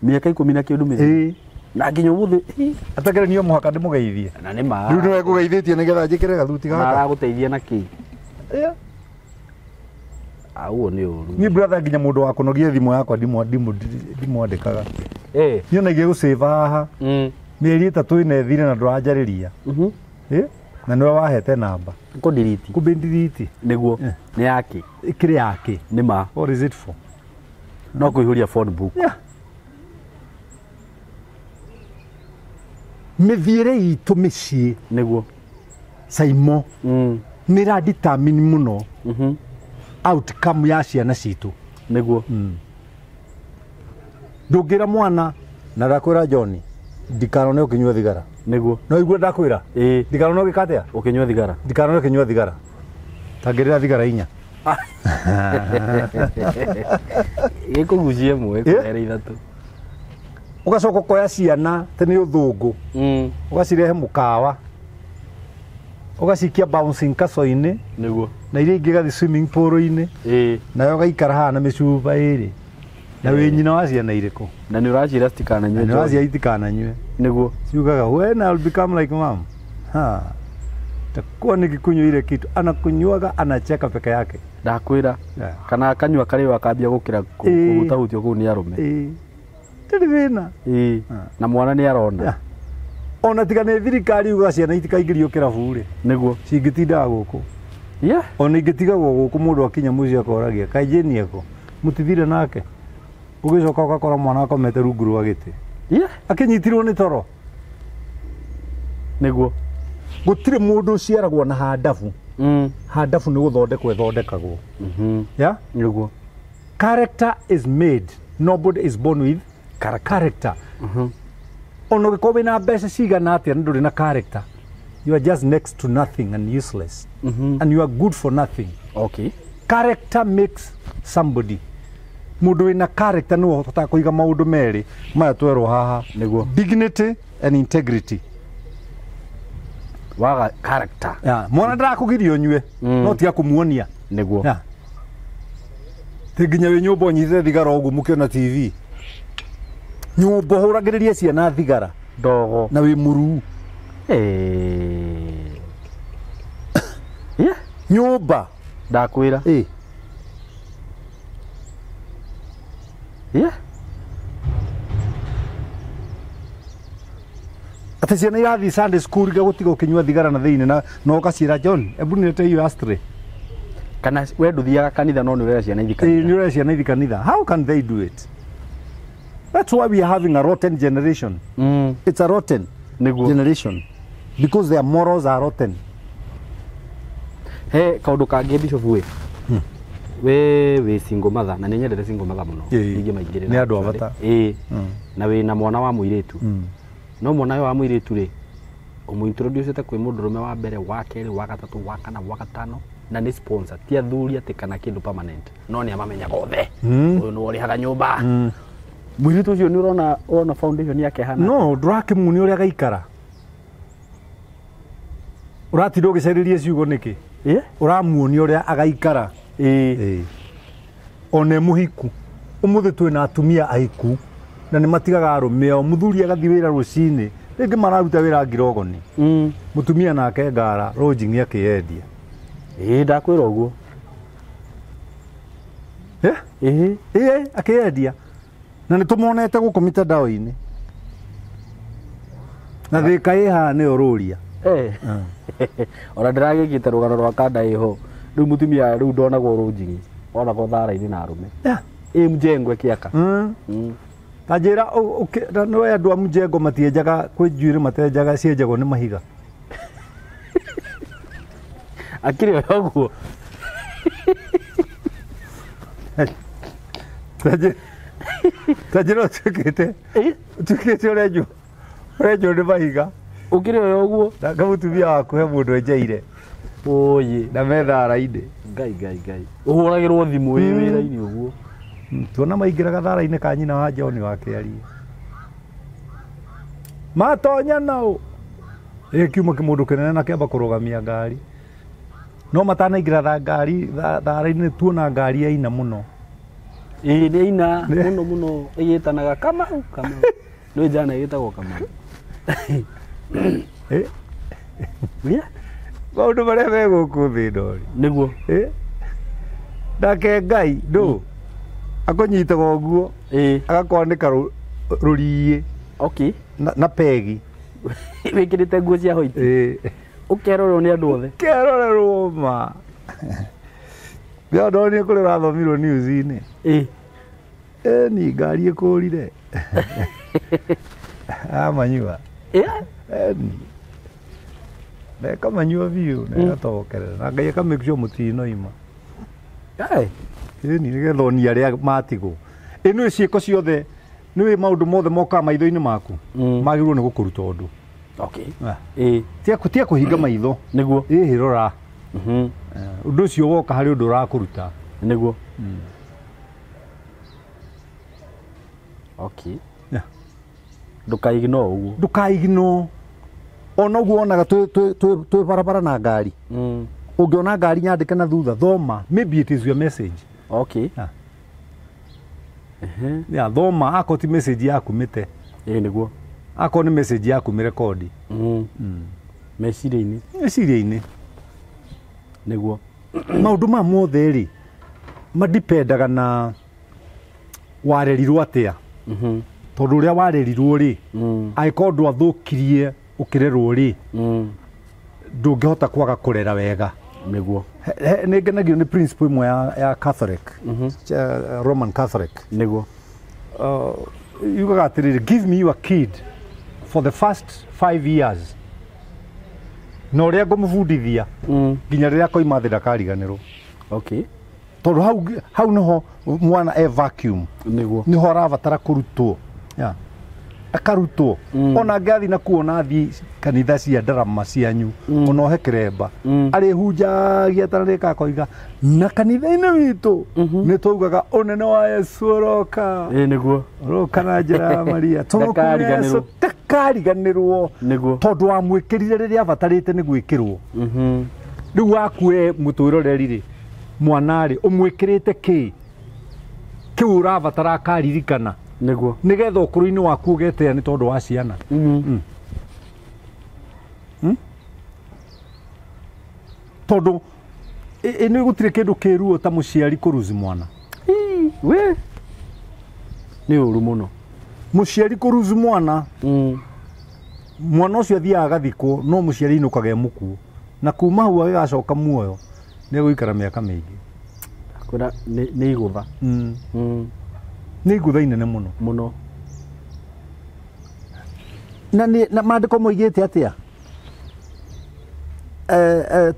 Mĩaka 10 na kĩndũ mĩthiru. Na nginya ũmũthĩ. Atakĩrĩ niĩ mũhaka ndĩmũgeithie. Na nĩ ma. Rĩu nĩwe ngũgeithĩtie nĩgetha njĩkĩre gathuti gaka. Na aragũteithia na kĩ? Ũguo nĩ ũru. Niĩ brother nginya mũndũ wa kũnogia thimũ yakwa ndimwandĩkaga. Niĩ ona ingĩgũsave haha. Mĩeri 3 ĩna ĩthire na ndũranjarĩria. Na nĩwe wahete namba. Kũndiriti. Kũbindiriti. Nĩguo. Nĩ yake. Ĩkĩrĩ yake. Nĩ ma. What is it for? No kũihũria phone book. Yeah. Mĩthiĩre itũ mĩciĩ. Nĩguo. Saimo. Nĩ ĩra determine mũno. Outcome ya ciana citũ. Nĩguo. Ndũngĩra mwana na ndakwĩra John ndikanone ũkĩnyua thigara. Nĩguo. No igue ndakwĩra? Ndikanone ũgĩka atĩa? Ũkĩnyua thigara. Ndikanone ũkĩnyua thigara. Tangĩrĩra thigara 4. Gĩkũgucie ĩmwe ĩkũhere 3. Ũgacoka ũkoya ciana te nĩ ũthũngũ. Ũgacirehe mũkawa. Ũgacikia bouncing castle-inĩ. Nĩguo. Na iria ingĩ igathiĩ swimming pool-inĩ. Nayo ũgaikara haha na mĩcuba 2. Na wĩ nyina wa ciana irĩkũ? Na nĩ ũraciĩra citikananyue. Na nĩ ũraciĩra itikananyue. Nĩguo. Ciugaga when I'll become like mom. Ha. Takuwa nikikunywa ile kitu anakunywaga anacheka peke yake. Ndakwĩra. Kana akanyua karĩo akambia gũkĩra kũhutahutio kũu nĩ arũme. Ndĩrĩ thĩna. Na mwana nĩ arona. Ona tiga nĩ thirikari yugaga ciana itikaingĩrio kĩrabu rĩ. Nĩguo. Cingĩtindaga gũkũ. Ona ingĩtigagwo gũkũ mũndũ akinya mũciĩ akoragia kaĩ Jane eko mũtithire nake. Ũgĩcoka ũgakora mwana akomete rungu rwa gĩtĩ. Akĩnyitirwo nĩ toro. Nĩguo. Gũtirĩ mũndũ ũciaragwo na handabu. Handabu nĩ gũthondekwo ĩthondekagwo. Yeah? Nĩguo. Character is made. Nobody is born with character. Ona ũngĩkorwo wĩna mbeca cigana atĩa na ndũrĩ na character, you are just next to nothing and useless. And you are good for nothing. Okay. Character makes somebody. Mũndũ wĩna character nĩwe ũhotaga kũiga maũndũ merĩ maya twerwo haha. Nĩguo. Dignity and integrity. Waga character. Yeah. Mwana ndarakũgiria ũnyue, no tiga kũmuonia. Nĩguo. Yeah. Ti nginya wĩ nyũmba ũnyitĩte thigara ũguo mũkĩona TV. Nyũmba ũhũragĩrĩrie ciana thigara Ndogo. na wĩ mũruu. Yeah. Nyũmba. Ndakwĩra. Yeah. Atĩ ciana irathiĩ Sunday school igagũtiga ũkĩnyua thigara na thĩinĩ na ũgaciĩra John, ebu nĩrete hiyo ashtray. Kana we ndũthiaga kanitha no nĩ ũrera ciana ithi kanitha. Nĩ ũrera ciana ithi kanitha. How can they do it? That's why we are having a rotten generation. It's a rotten generation because their morals are rotten. He kaũndũ kangĩ Bishop we. We wĩ single mother na nĩ nyendete single mother mũno. Ningĩ maingĩrĩra. Nĩ andũ a bata. Na wĩ na mwana wa mũirĩtu. No mwana ũyũ wa mũirĩtu rĩ, ũmũintroducete kwĩ mũndũrũme wa mbere, wa kerĩ, wa gatatũ, wa kana, wa gatano, na nĩ sponsor, ti athuri atĩ kana kĩndũ permanent, no nĩ amamenyaga othe. Ũyũ nĩwe ũrĩhaga nyũmba. Mũirĩtu ũcio nĩ ũrona foundation yake hana. No, ndũrakĩmuonia ũrĩa agaikara. Ũratinda ũgĩcarĩria ciugo nĩkĩ? Ũramuonia ũrĩa agaikara. Ona e mũhiku. Ũmũthĩ twĩna atumia ahiku na nĩ matigaga arũme ao. Mũthuri agathiĩ wĩra rũcinĩ, rĩngĩ mararuta wĩra ngirogoni. Mũtumia nake ngara lodging akĩyendia. Ndakwĩra ũguo. Akĩyendia. Na nĩ tũmonete gũkũ mitandao-inĩ. Na thĩka ĩ haha nĩyo rũria. Ona ndĩragĩkĩte rũgano rwa kanda ĩho. Rĩu mũtumia rĩu ndonagwo lodging, onagwo thara-inĩ na arũme. Ĩ mjengo ĩkĩaka. Ta njĩra nĩ andũ a mjengo matienjaga, kwĩ njuĩrĩ matenjaga, cienjagwo nĩ mahiga. Akĩrĩ o ũguo. Ta njĩra ũtuĩkĩte ũrenjwo nĩ mahiga. Ũkĩrĩ o ũguo. Nake mũtumia waku he mũndũ enjeire. Oye. Na me thara-inĩ. Ngai ngai ngai. Ũhũragĩrwo thimũ wĩ wĩra-inĩ ũguo. Tuona maingĩraga thara-inĩ ka nyina wa John wa Kĩarie. Matonya nao. Kiuma kĩmũndũ kĩnene na kĩamba kũrũgamia ngari. No matanaingĩra ngari thara-inĩ tuona ngari yaina mũno. Nĩ yaina mũno mũno ĩgĩtanaga Kamau Kamau. Nĩ njana ĩgĩtagwo Kamau. Maũndũ marĩa me gũkũ thĩ ĩno rĩ. Nĩguo. Nake Ngai ndũ akũnyitaga ũguo agakwanĩka rũriĩ. Okay. Na pegi. Wĩkĩrĩte nguo cia white. Ũkerorerwo nĩ andũ othe. Kerorerwo ma. Ndonire kũrĩa ũrathomirwo news-inĩ. Ni ngari ĩkũrire. Amanyua. Na ĩkamanyua biũ na ĩgatokerera. Na Ngai aka make sure mũtinoima. Ĩni nĩgetha onie arĩa matigwo. Ĩ nĩũĩ ciĩko ciothe, nĩũĩ maũndũ mothe mokaga maitho-inĩ maku. Magĩrĩirwo nĩ gũkũruta ũndũ. Okay. Tia kũhinga maitho. Nĩguo. Rora. Ũndũ ũcio woka harĩ ũndũ ũrakũruta. Nĩguo. Okay. Ndũkaignore ũguo. Ndũkaignore. Ona ũguo wonaga twĩ barabara na ngari. Ũngĩona ngari nyandĩke na thutha, thoma. Maybe it is your message. Okay. Yeah, thoma akorwo ti message yaku mĩte. Nĩguo. Akorwo nĩ message yaku mĩrekondi. Meciria-inĩ. Meciria-inĩ. Nĩguo. Maũndũ maya mothe rĩ, madipendaga na warerirwo atĩa. Tondũ ũrĩa warerirwo rĩ, angĩkorwo ndwathũkirie ũkĩrerwo rĩ, ndũngĩhota kwaga kũrera wega. Nĩguo. Nĩ ngenagio nĩ principle ĩmwe ya Catholic, Roman Catholic. Nĩguo. Yugaga atĩrĩrĩ, give me your kid for the first 5 years. Na ũrĩa ngũmũbundithia nginya rĩrĩa akoima thĩ ndakariganĩrwo. Okay. Tondũ hau nĩho mwana e vacuum. Nĩguo. Nĩho arabatara kũrutwo. Yeah. Akarutwo. Ona angĩathiĩ na kuona athiĩ kanitha cia ndarama cianyu, ona ohe kĩremba. Arĩhunjagia atararĩka akoiga, na kanitha-inĩ witũ nĩ twaugaga ũnene wa Yesu ũroka. Ĩĩ nĩguo. Ũroka na njĩra ya Maria. Ndakariganĩrwo. Ndakariganĩrwo. Nĩguo. Tondũ wamwĩkĩrire rĩrĩa abatarĩte nĩ gwĩkĩrwo. Rĩu wakue mũtwĩroreri rĩ, mwana rĩ, ũmwĩkĩrĩte kĩ? Kĩu ũrabatara akaririkana. Nĩguo. Nĩgetha ũkũrũ-inĩ waku ũgetĩa nĩ tondũ wa ciana. Tondũ nĩ gũtirĩ kĩndũ kĩruo ta mũciari kũruzi mwana. We. Nĩ ũru mũno. Mũciari kũruzi mwana, mwana ũcio athiaga agathikwo, no mũciari ainũkaga e mũkuũ. Na kuma hau agĩgacoka muoyo, nĩ egũikara mĩaka mĩingĩ. Kwĩra nĩ igũtha. Nĩ igũtha inene mũno. Mũno. Na na maandĩko moigĩte atĩa?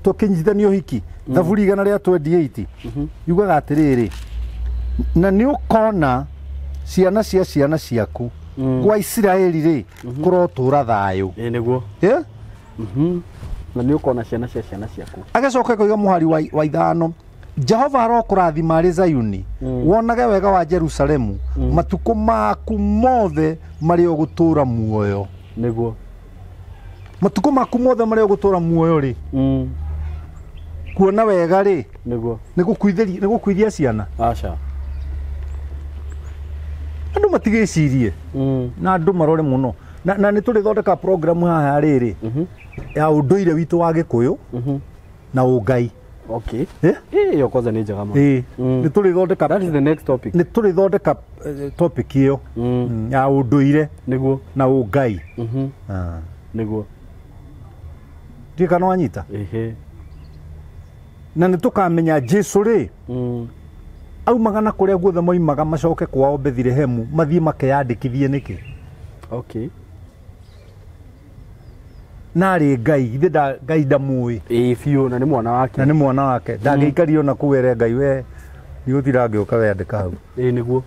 Tũkĩnyitithanio hiki, Thaburi 128 yugaga atĩrĩrĩ, na nĩ ũkona ciana cia ciana ciaku gwa Isiraeli rĩ, kũrotũra thayũ. Ĩĩ nĩguo. Yeah? Na nĩ ũkona ciana cia ciana ciaku. Agacoka koiga mũhari wa 5, Jehova arokũrathima arĩ Zayuni, wonage wega wa Jerusalemu, matukũ maku mothe marĩa ũgũtũũra muoyo. Nĩguo. Matukũ maku mothe marĩa ũgũtũũra muoyo rĩ, kuona wega rĩ, Nĩguo. nĩ gũkuithia ciana. Aca. Andũ matigĩcirie. Na andũ marore mũno. Na nĩ tũrĩthondeka program haha rĩrĩ, ya ũndũire witũ wa Gĩkũyũ na ũngai. Okay. Eh? Ĩyo kwanza nĩ njega mũno. Ĩĩ. Nĩ tũrĩthondeka. That is the next topic. Nĩ tũrĩthondeka topic ĩyo ya ũndũire Nĩguo. na ũngai. Nĩguo. Ndiũĩ kana wanyita? Ehe. Na nĩ tũkamenya Jesu rĩ, aumaga na kũrĩa guothe moimaga macoke kwao Bethilehemu mathiĩ makeyandĩkithie nĩkĩ? Okay. Na arĩ Ngai, ithe Ngai ndamũĩ. Ĩĩ biũ, na nĩ mwana wake. Na nĩ mwana wake. Ndangĩikario ona kũu ere Ngai we nĩgũtira ngĩũka weyandĩka hau. Ĩĩ nĩguo.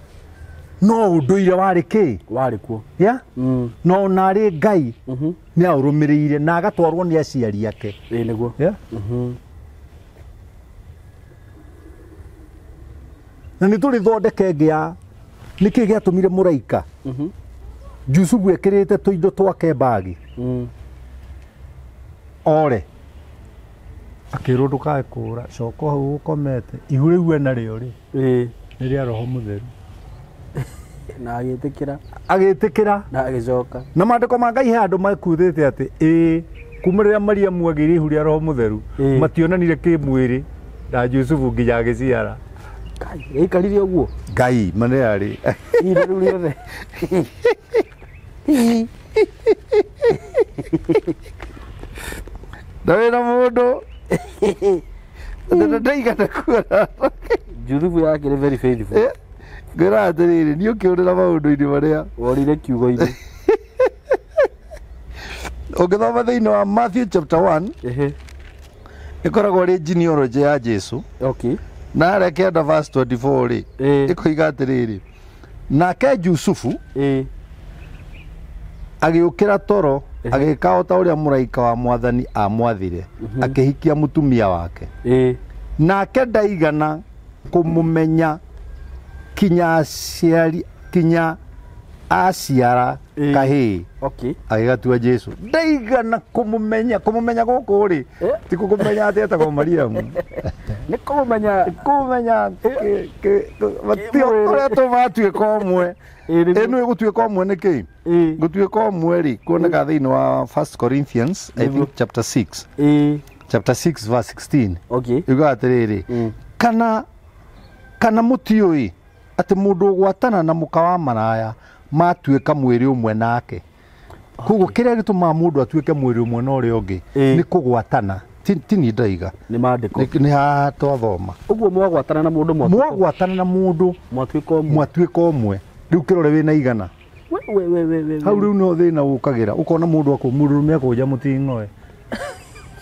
No ũndũire warĩ kĩ? Warĩ kuo. Yeah? No ona arĩ Ngai nĩ aũrũmĩrĩire na agatwarwo nĩ aciari ake. Ĩĩ nĩguo. Yeah? Na nĩ tũrĩthondeke ĩngĩ ya nĩkĩ gĩatũmire mũraika Jusufu ekĩrĩte tũindo twake mbagi ore akĩrwo ndũkae kũra, coka hau ũkomete, ihu rĩu enarĩo rĩ, nĩ rĩa Roho Mũtheru. Na agĩtĩkĩra. Agĩtĩkĩra. Na agĩcoka. Na maandĩko ma Ngai he andũ makuthĩte atĩ ĩĩ, kuma rĩrĩa Mariamu agĩire ihu rĩa Roho Mũtheru, mationanire kĩmwĩrĩ na Jusufu nginya agĩciara. Ngai, ĩikarire ũguo? Ngai, mane arĩ. Ihinda rĩu rĩothe. Ndarĩ na mũndũ. Ndaigana kuona. Jusufu yakĩrĩ very faithful. Ngwĩra atĩrĩrĩ, niĩ ũkĩũrĩra maũndũ-inĩ marĩa. Worire kiugo-inĩ. Ũngĩthoma thĩinĩ wa Matthew chapter 1, ĩkoragwo ĩrĩ genealogy ya Jesu. Okay. Na harĩa kĩanda verse 24 rĩ, ĩkoiga atĩrĩrĩ, nake Jusufu agĩũkĩra toro, agĩka o ta ũrĩa mũraika wa mwathani amwathire, akĩhikia mũtumia wake. Nake ndaigana kũmũmenya kinya aciara kahĩĩ. Okay. Agĩgatua Jesu. Ndaigana kũmũmenya, kũmũmenya gũkũ rĩ, ti kũmũmenya atĩ etagwo Mariamu. Nĩ kũmũmenya. Kũmũmenya ũrĩa tũmatuĩka ũmwe. Ĩno ĩgũtuĩka ũmwe nĩ kĩ? Gũtuĩka ũmwe rĩ, kuoneka thĩinĩ wa 1 Corinthians, I think chapter 6. Chapter 6 verse 16. Okay. Yugaga atĩrĩrĩ, kana mũtiũĩ atĩ mũndũ ũgwatana na mũka wa maraya matuĩka mwĩrĩ ũmwe nake. Koguo kĩrĩa gĩtũmaga mũndũ atuĩke mwĩrĩ ũmwe na ũrĩa ũngĩ nĩ kũgwatana. Ti niĩ ndaiga. Nĩ maandĩko. Nĩ haha twathoma. Ũguo mwagwatana na mũndũ mwagwatana na mũndũ mwatuĩka ũmwe. Mwatuĩka ũmwe. Rĩu kĩrore wĩna igana. We. Hau rĩu nĩho thĩna ũkagĩra. Ũkona mũndũ mũndũrũme akũnja mũting'oe.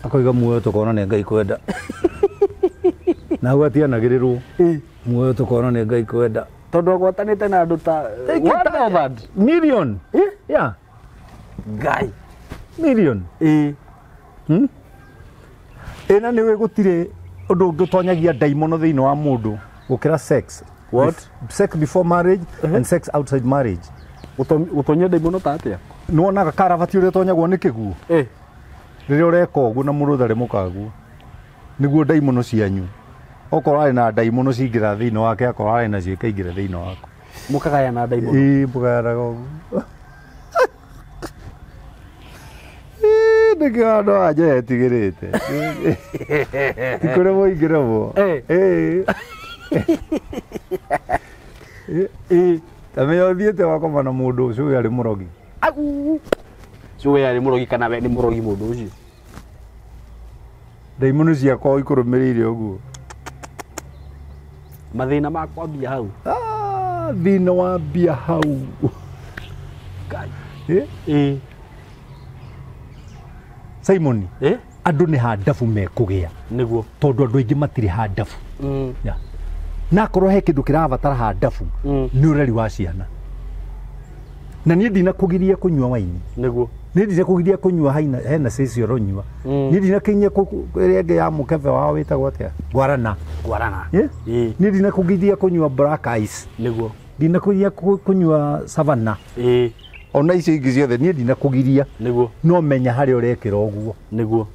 Akoiga muoyo tũkona nĩ Ngai kwenda. Na hau atianagĩrĩrwo muoyo tũkona nĩ Ngai kwenda. Tondũ agwatanĩte na andũ ta 1000 million. Yeah. Ngai. Million. Ĩna nĩ gũtirĩ ũndũ ũngĩ ũtonyagia ndaimono thĩinĩ wa mũndũ gũkĩra sex. What? Sex before marriage and sex outside marriage. Gũtonyia ndaimono ta atĩa? Nĩwonaga karabati ũrĩa ũtonyagwo nĩ kĩguũ? Rĩrĩa ũreka ũguo na mũndũ ũtarĩ mũkaguo, nĩguo ndaimono cianyu. Okorwo arĩ na ndaimono cingĩra thĩinĩ wake, akorwo arĩ nacio ikaingĩra thĩinĩ waku. Mũkagayana ndaimono. Ĩĩ, mũgayanaga ũguo. Nĩkĩo andũ aya nja etigĩrĩte. Ti kũrĩ mũingĩragwo. Ta menya ũthiĩte wakoma na mũndũ ũcio ũyũ arĩ mũrogi. Au. Ũcio we arĩ mũrogi kana we nĩ mũrogi mũndũ ũcio? Ndaimono ciakwa ikũrũmĩrĩire ũguo. Mathĩna ma kwambia hau. Thĩna wambia hau. Ngai. Simon, andũ nĩ handabu mekũgĩa. Nĩguo. Tondũ andũ aingĩ matirĩ handabu. Yeah. Na akorwo he kĩndũ kĩrabatara handabu, nĩ ũreri wa ciana. Na niĩ ndinakũgiria kũnyua waini. Nĩguo. Niĩ ndinakũgiria kũnyua hena cicio ũronyua. Niĩ ndinakinyia ĩrĩa ĩngĩ ya mũkebe wao wĩtagwo atĩa? Guarana. Guarana. Niĩ ndinakũgiria kũnyua Black Ice. Nĩguo. Ndinakũgiria kũnyua Savannah. Ona icio ingĩ ciothe niĩ ndinakũgiria. Nĩguo. No menya harĩa ũrekĩra ũguo. Nĩguo.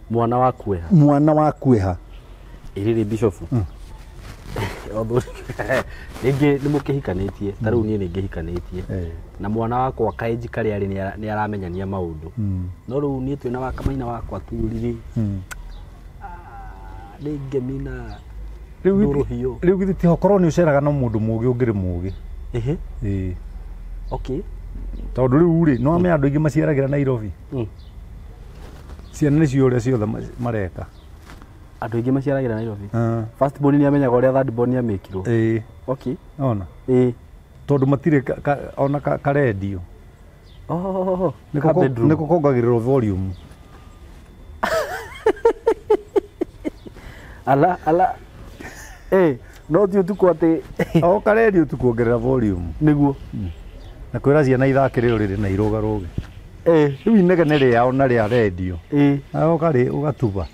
Mwana wa kueha. Mwana wa kueha. Ĩrĩrĩ Bishop. Rĩngĩ nĩ mũkĩhikanĩtie, ta rĩu niĩ nĩ ngĩhikanĩtie. Na mwana wakwa kaĩnji karĩa arĩ nĩ aramenyania maũndũ. No rĩu niĩ twĩna wa kamaina wakwa turiri. Nĩ ngemi na ndũrũhiũ. Rĩu githĩ ti okorwo nĩ ũceraga na mũndũ mũũgĩ ũngĩrĩ mũũgĩ. Ehe. Okay. Tondũ rĩu rĩ, no ame andũ aingĩ maciaragĩra Nairobi. Ciana nĩcio ũrĩa ciothe mareka. Andũ aingĩ maciaragĩra Nairobi. First born nĩ amenyaga ũrĩa third born amĩkirwo. Okay. Ona. Tondũ matirĩ ona karendio. Oh. Nĩ kũkongagĩrĩrwo volume. Ala ala. No ti ũtukũ atĩ o karendio tu kuongerera volume. Nĩguo. Na kwĩra ciana ithakĩre ũrĩrĩ na irũgarũge. Rĩu inegene rĩao na rĩa rendio. Na ũkarĩ ũgatuba.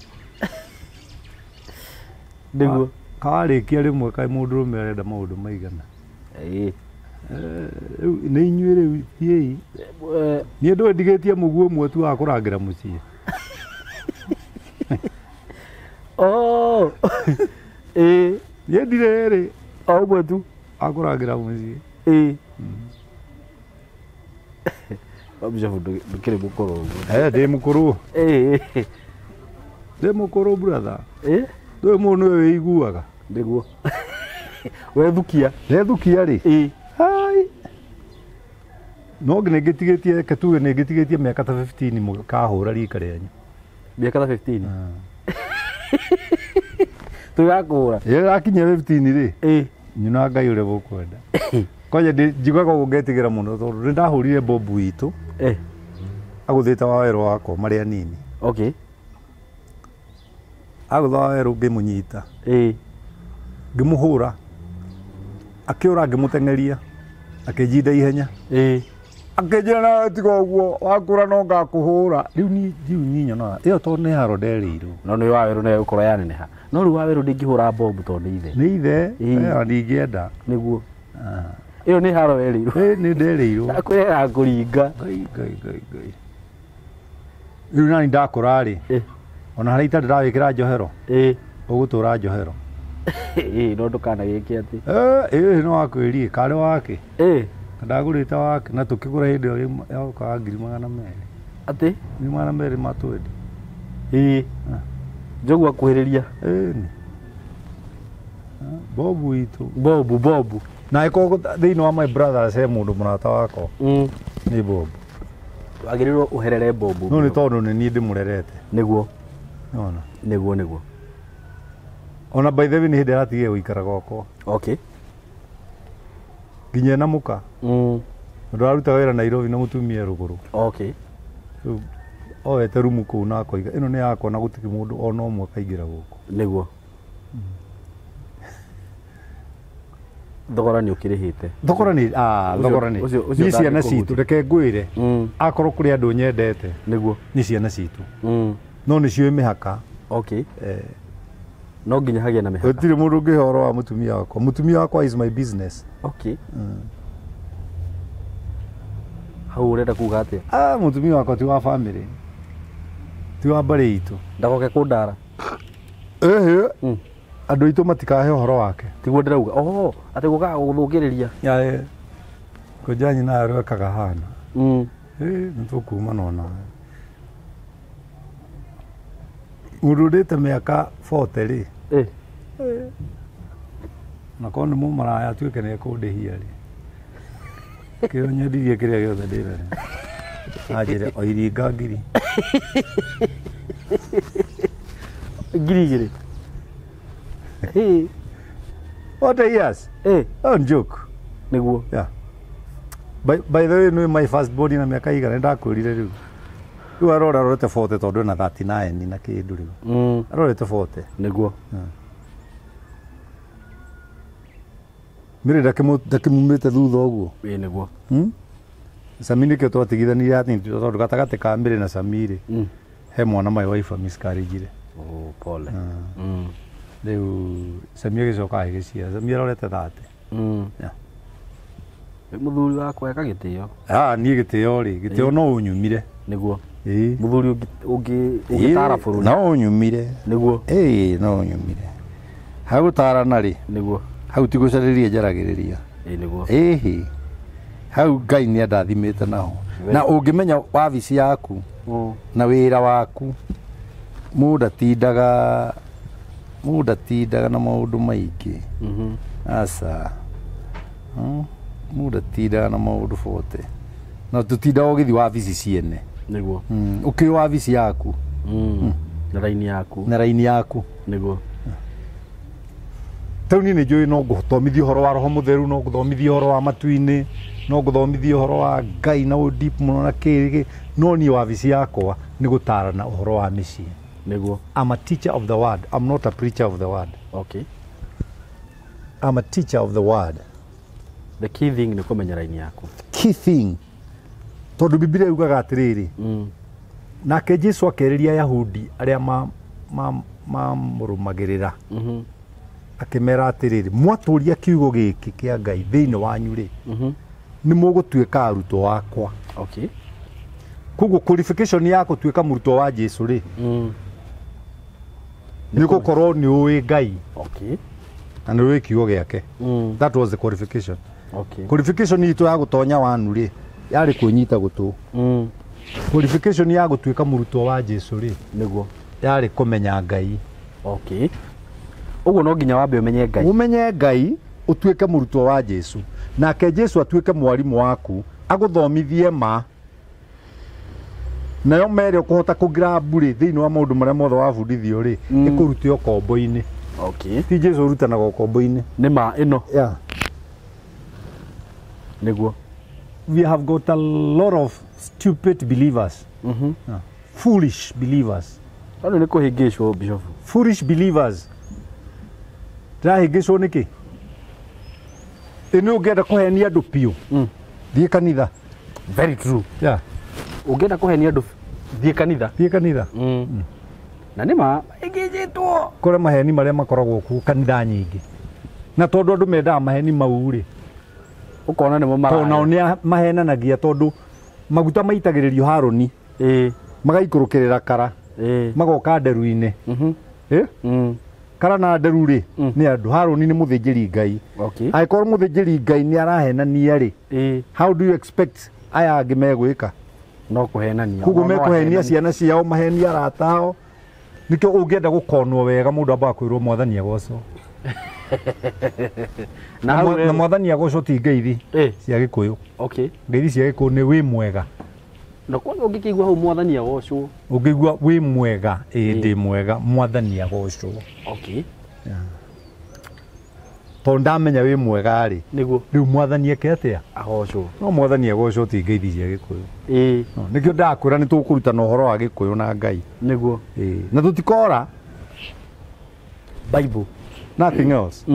Nĩguo. Kawarĩkia rĩmwe kaĩ mũndũrũme arenda maũndũ maigana. Rĩu nĩ inyuĩ rĩu thiĩi. Niĩ ndũĩ ndigĩtie mũguo ũmwe tu wa kũrangĩra mũciĩ. Oh. Niĩ ndirĩ rĩ. O ũmwe tu. Wa kũrangĩra mũciĩ. Bishop ndũkĩrĩ mũkũrũ ũguo. Ndĩ mũkũrũ. Ndĩ mũkũrũ brother. Ndũĩ mũndũ nĩwe wĩiguaga. Nĩguo. Wethukia. Ndethukia rĩ. Hai. No nĩ ngĩtigĩtie, reke tuge nĩ ngĩtigĩtie mĩaka ta 15 mũkahũra rika rĩanyu. Mĩaka ta 15? Tũgakũhũra. Rĩrĩa rakinya 15 rĩ. Nyuna Ngai ũrĩa mũkwenda. Kwanja njiguaga ũguo ngetigĩra mũno tondũ nĩ ndahũrire bobu itũ. Agũthĩte wa werũ wakwa marĩ anini. Okay. Agũtha wa werũ ngĩmũnyita. Ngĩmũhũra. Akĩũra ngĩmũteng'eria. Akĩnjinda ihenya. Akĩnjĩra nawe tiga ũguo wakũra no ngakũhũra. Rĩu niĩ rĩu niĩ nyonaga ĩyo tondũ nĩ haro nderĩirwo. No nĩ wa werũ nayo ĩgũkorwo yaneneha. No rĩu wa werũ ndingĩhũra bobu tondũ nĩ ithe. Nĩ ithe, ĩyo ndingĩenda. Nĩguo. Ĩyo nĩ haro werĩirwo. Nĩ nderĩirwo. Ndakwĩra kũringa. Ngai ngai ngai ngai. Rĩu nani ndakũra rĩ. Ona harĩa itarĩ ndawĩkĩra njohero. Ũgũtũra njohero. No ndũkanagĩke atĩ. No wakwĩrie karĩ wake. Ndagũrĩte wake na tũkĩgũra hĩndĩ ĩyo yokaga 200,000. Atĩ? 200,000 ma 20. Njogu akuhĩrĩria. Nĩ. Bobu itũ. Bobu bobu. Na ĩkorwo thĩinĩ wa my brothers he mũndũ mũrata wakwa. Nĩ bobu. Wagĩrĩirwo ũherere bobu. No nĩ tondũ nĩ niĩ ndĩmũrerete. Nĩguo. Nĩwona? Nĩguo nĩguo. Ona by the way nĩ hĩndĩ aratigire gũikara gwakwa. Okay. Nginya na mũka. Tondũ arutaga wĩra Nairobi na mũtumia rũgũrũ. Okay. Rĩu Oete rumu kũu na akoiga ĩno nĩ yakwa na gũtirĩ mũndũ ona ũmwe akaingĩra gũkũ. Nĩguo. Thogora nĩ ũkĩrĩhĩte. Thogora nĩ thogora nĩ. Nĩ ciana citũ reke ngwĩre. Akorwo kũrĩ andũ nyendete. Nĩguo. Nĩ ciana citũ. No nĩ ciũĩ mĩhaka. Okay. No nginya hagĩe na mĩhaka. Gũtirĩ mũndũ ũngĩhe ũhoro wa mũtumia wakwa. Mũtumia wakwa is my business. Okay. Hau ũrenda kuga atĩa? Mũtumia wakwa ti wa family. Ti wa mbarĩ itũ. Ndagoke kũndara. Ehe. Andũ aitũ matikahe ũhoro wake. Tiguo ndĩrauga. Oho, atĩ gũkaga gũgũthũkĩrĩria. Yae. Kũnja nyina arwekaga hana. Nĩ tũkumana onawe. Mũndũ ũrĩte mĩaka 40 rĩ. Na korwo nĩ mũmaraya atuĩke nĩ ekũndĩhia rĩ. Kĩo nyendirie kĩrĩa gĩothe ndĩna. Anjĩre o iringa ngiri. Ngiri igĩrĩ. Hey. What a years? Hey. Don't joke. Nĩguo. Yeah. By the way, no my first body na mĩaka igana ndakwĩrire rĩu. Rĩu arora arorete 40 tondũ ena 39 na kĩndũ rĩu. Arorete 40. Nĩguo. Mĩrĩ ndakĩmumĩte thutha ũguo. Ĩĩ nĩguo. Sami nĩkĩo twatigithanirie atĩ tondũ gatagatĩ ka Mĩrĩ na Sami rĩ. He mwana my wife miscarriage. Oh, pole. Rĩu Sami agĩcoka agĩciara. Sami arorete 30. Yeah. Mũthuri wakwa eka gĩtĩo. Niĩ gĩtĩo rĩ, gĩtĩo no ũnyumire. Nĩguo. Ĩĩ. Mũthuri ũngĩtara bũrũri. No ũnyumire. Nĩguo. Ĩĩ no ũnyumire. Hau gũtarana rĩ. Nĩguo. Hau ti gũcarĩria njaragĩrĩria. Ĩĩ nĩguo. Ĩhĩ. Hau Ngai nĩ andathimĩte naho. Na ũngĩmenya wabici yaku na wĩra waku mũndũ atindaga na maũndũ maingĩ. Aca. Mũndũ atindaga na maũndũ 40. Na tũtindaga ũgĩthiĩ wabici ciene. Nĩguo. Ũkĩũĩ wabici yaku. Na raini yaku. Na raini yaku. Nĩguo. Tau niĩ nĩ njũĩ no ngũthomithie ũhoro wa Roho Mũtheru, no ngũthomithie ũhoro wa matu-inĩ, no ngũthomithie ũhoro wa Ngai na deep mũno na kĩrĩ, no niĩ wabici yakwa nĩ gũtarana ũhoro wa mĩciĩ. Nĩguo. I'm a teacher of the word. I'm not a preacher of the word. Okay. I'm a teacher of the word. The key thing nĩ kũmenya raini yaku. Key thing. Tondũ Biblia yugaga atĩrĩrĩ. Nake Jesu akĩarĩria Ayahudi arĩa mamũrũmagĩrĩra. Akĩmera atĩrĩrĩ, mwatũria kiugo gĩkĩ kĩa Ngai thĩinĩ wanyu rĩ, nĩ mũgũtuĩka arutwo akwa. Okay. Koguo qualification ya gũtuĩka mũrutwo wa Jesu rĩ, nĩ gũkorwo nĩ ũĩ Ngai. Okay. Na nĩ ũĩ kiugo gĩake. That was the qualification. Okay. Qualification itũ ya gũtonya wanu rĩ, yarĩ kwĩnyita gũtũ. Qualification ya gũtuĩka mũrutwo wa Jesu rĩ, nĩguo, yarĩ kũmenya Ngai. Okay. Ũguo no nginya wambe ũmenye Ngai. Ũmenye Ngai, ũtuĩke mũrutwo wa Jesu. Nake Jesu atuĩke mwarimũ waku, agũthomithie ma. Nayo mere ũkũhota kũgrab rĩ thĩinĩ wa maũndũ marĩa mothe wabundithio rĩ, ĩkũrute ũkombo-inĩ. Okay. Ti Jesu ũrutanaga ũkombo-inĩ. Nĩ ma ĩno. Yeah. Nĩguo. We have got a lot of stupid believers. Yeah. Foolish believers. Andũ nĩ kũhĩngĩcwo Bishop. Foolish believers. Ndĩrahĩngĩcwo nĩkĩ? Ĩ nĩ ũngĩenda kũhenia andũ biũ. Thiĩ kanitha. Very true. Yeah. Ũngĩenda kũhenia andũ thiĩ kanitha. Thiĩ kanitha. Na nĩ ma ĩngĩnjĩtwo. Kũrĩ maheni marĩa makoragwo kuo kanitha nyingĩ. Na tondũ andũ mendaga maheni mau rĩ, Ũkona nĩmo mara. Tondũ nao nĩ mahenanagia tondũ maguta maitagĩrĩrio Harũni. Magaikũrũkĩrĩra kara. Magoka nderu-inĩ. Kara na nderu rĩ, nĩ andũ. Harũni nĩ mũthĩnjĩri Ngai. Okay. Angĩkorwo mũthĩnjĩri Ngai nĩ arahenania rĩ, how do you expect aya angĩ megwĩka? No kũhenania. Koguo mekũhenia ciana ciao, mahenie arata ao. Nĩkĩo ũngĩenda gũkonwo wega mũndũ ambaga kwĩrwo mwathani agocwo. Na mwathani agocwo ti ngeithi cia Gĩkũyũ. Okay. Ngeithi cia Gĩkũyũ nĩ wĩ mwega. Na kwanza ũngĩkĩigua hau mwathani agocwo. Ũngĩigua wĩ mwega, ĩĩ ndĩ mwega, mwathani agocwo. Okay. Yeah. Tondũ ndamenya wĩ mwega rĩ. Nĩguo. Rĩu mwathani eke atĩa? Agocwo. No mwathani agocwo ti ngeithi cia Gĩkũyũ. Ĩĩ. No, nĩkĩo ndakwĩra nĩ tũkũrutana ũhoro wa Gĩkũyũ na Ngai. Nĩguo. Ĩĩ. Na tũtikora Bible. Nothing else.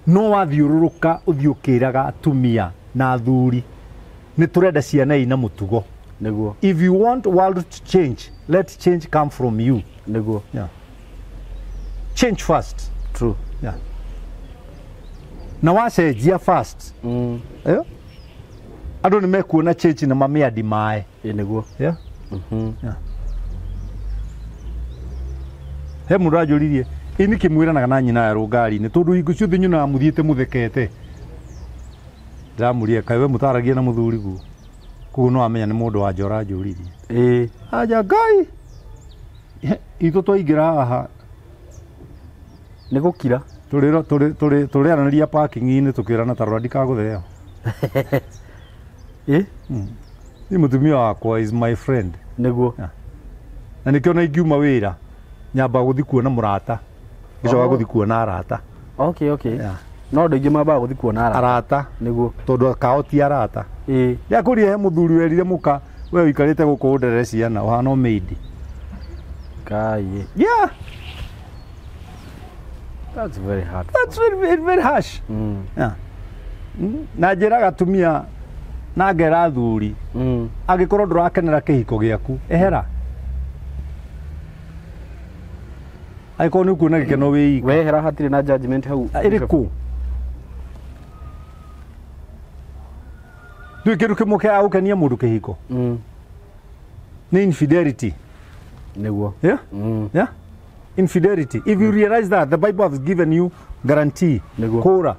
No wathiũrũrũka ũthiĩ ũkĩraga atumia na athuri nĩ tũrenda ciana ina mũtugo. Nĩguo. If you want world to change, let change come from you. Nĩguo. Yeah. Change first. True. Yeah. Na wacenjia first. Yeah. Andũ nĩ mekuona change na mamĩandi mae. Ĩĩ nĩguo. Yeah. Yeah. He mũndũ anjũririe ĩ nĩkĩ mwĩranaga na nyina ya rũngari-inĩ tondũ hingo ciothe nyonaga mũthiĩte mũthekete. Ndĩramũria kaĩ we mũtaragia na mũthuri guo. Koguo no amenya nĩ mũndũ wa nja ũranjũririe. Ĩĩ. Aja Ngai. Itũ twaingĩra haha Nĩ gũkira. Tũrĩaranĩria parking-inĩ tũkĩrana ta rora ndikagũtheo. Ĩ? Ni mũtumia wakwa is my friend. Nĩguo. Yeah. Na nĩkĩo na ingiuma wĩra nyambaga gũthiĩ kuona mũrata ngĩcoka gũthiĩ kuona arata. Okay, okay. Yeah. No andũ aingĩ mambaga gũthiĩ kuona arata. Arata. Nĩguo. Tondũ kao ti arata. Ĩĩ. Ndĩrakũria he mũthuri werire mũka we ũikarĩte gũkũ ũnderere ciana ũhana o maid. Ngai. Yeah. That's very hard. That's very, very, very harsh. Yeah. Na njĩraga atumia na ngera athuri angĩkorwo ndũrakenera kĩhiko gĩaku ehera. Angĩkorwo nĩ ũkuona gĩkeno wĩ ika. Wehera hatirĩ na judgment hau. Ĩrĩkũ? Ndũĩ kĩndũ kĩmwe kĩa gũkenia mũndũ kĩhiko? Nĩ infidelity. Nĩguo. Yeah? Yeah? Infidelity. If you realize that the Bible has given you guarantee. Nĩguo. Kũra.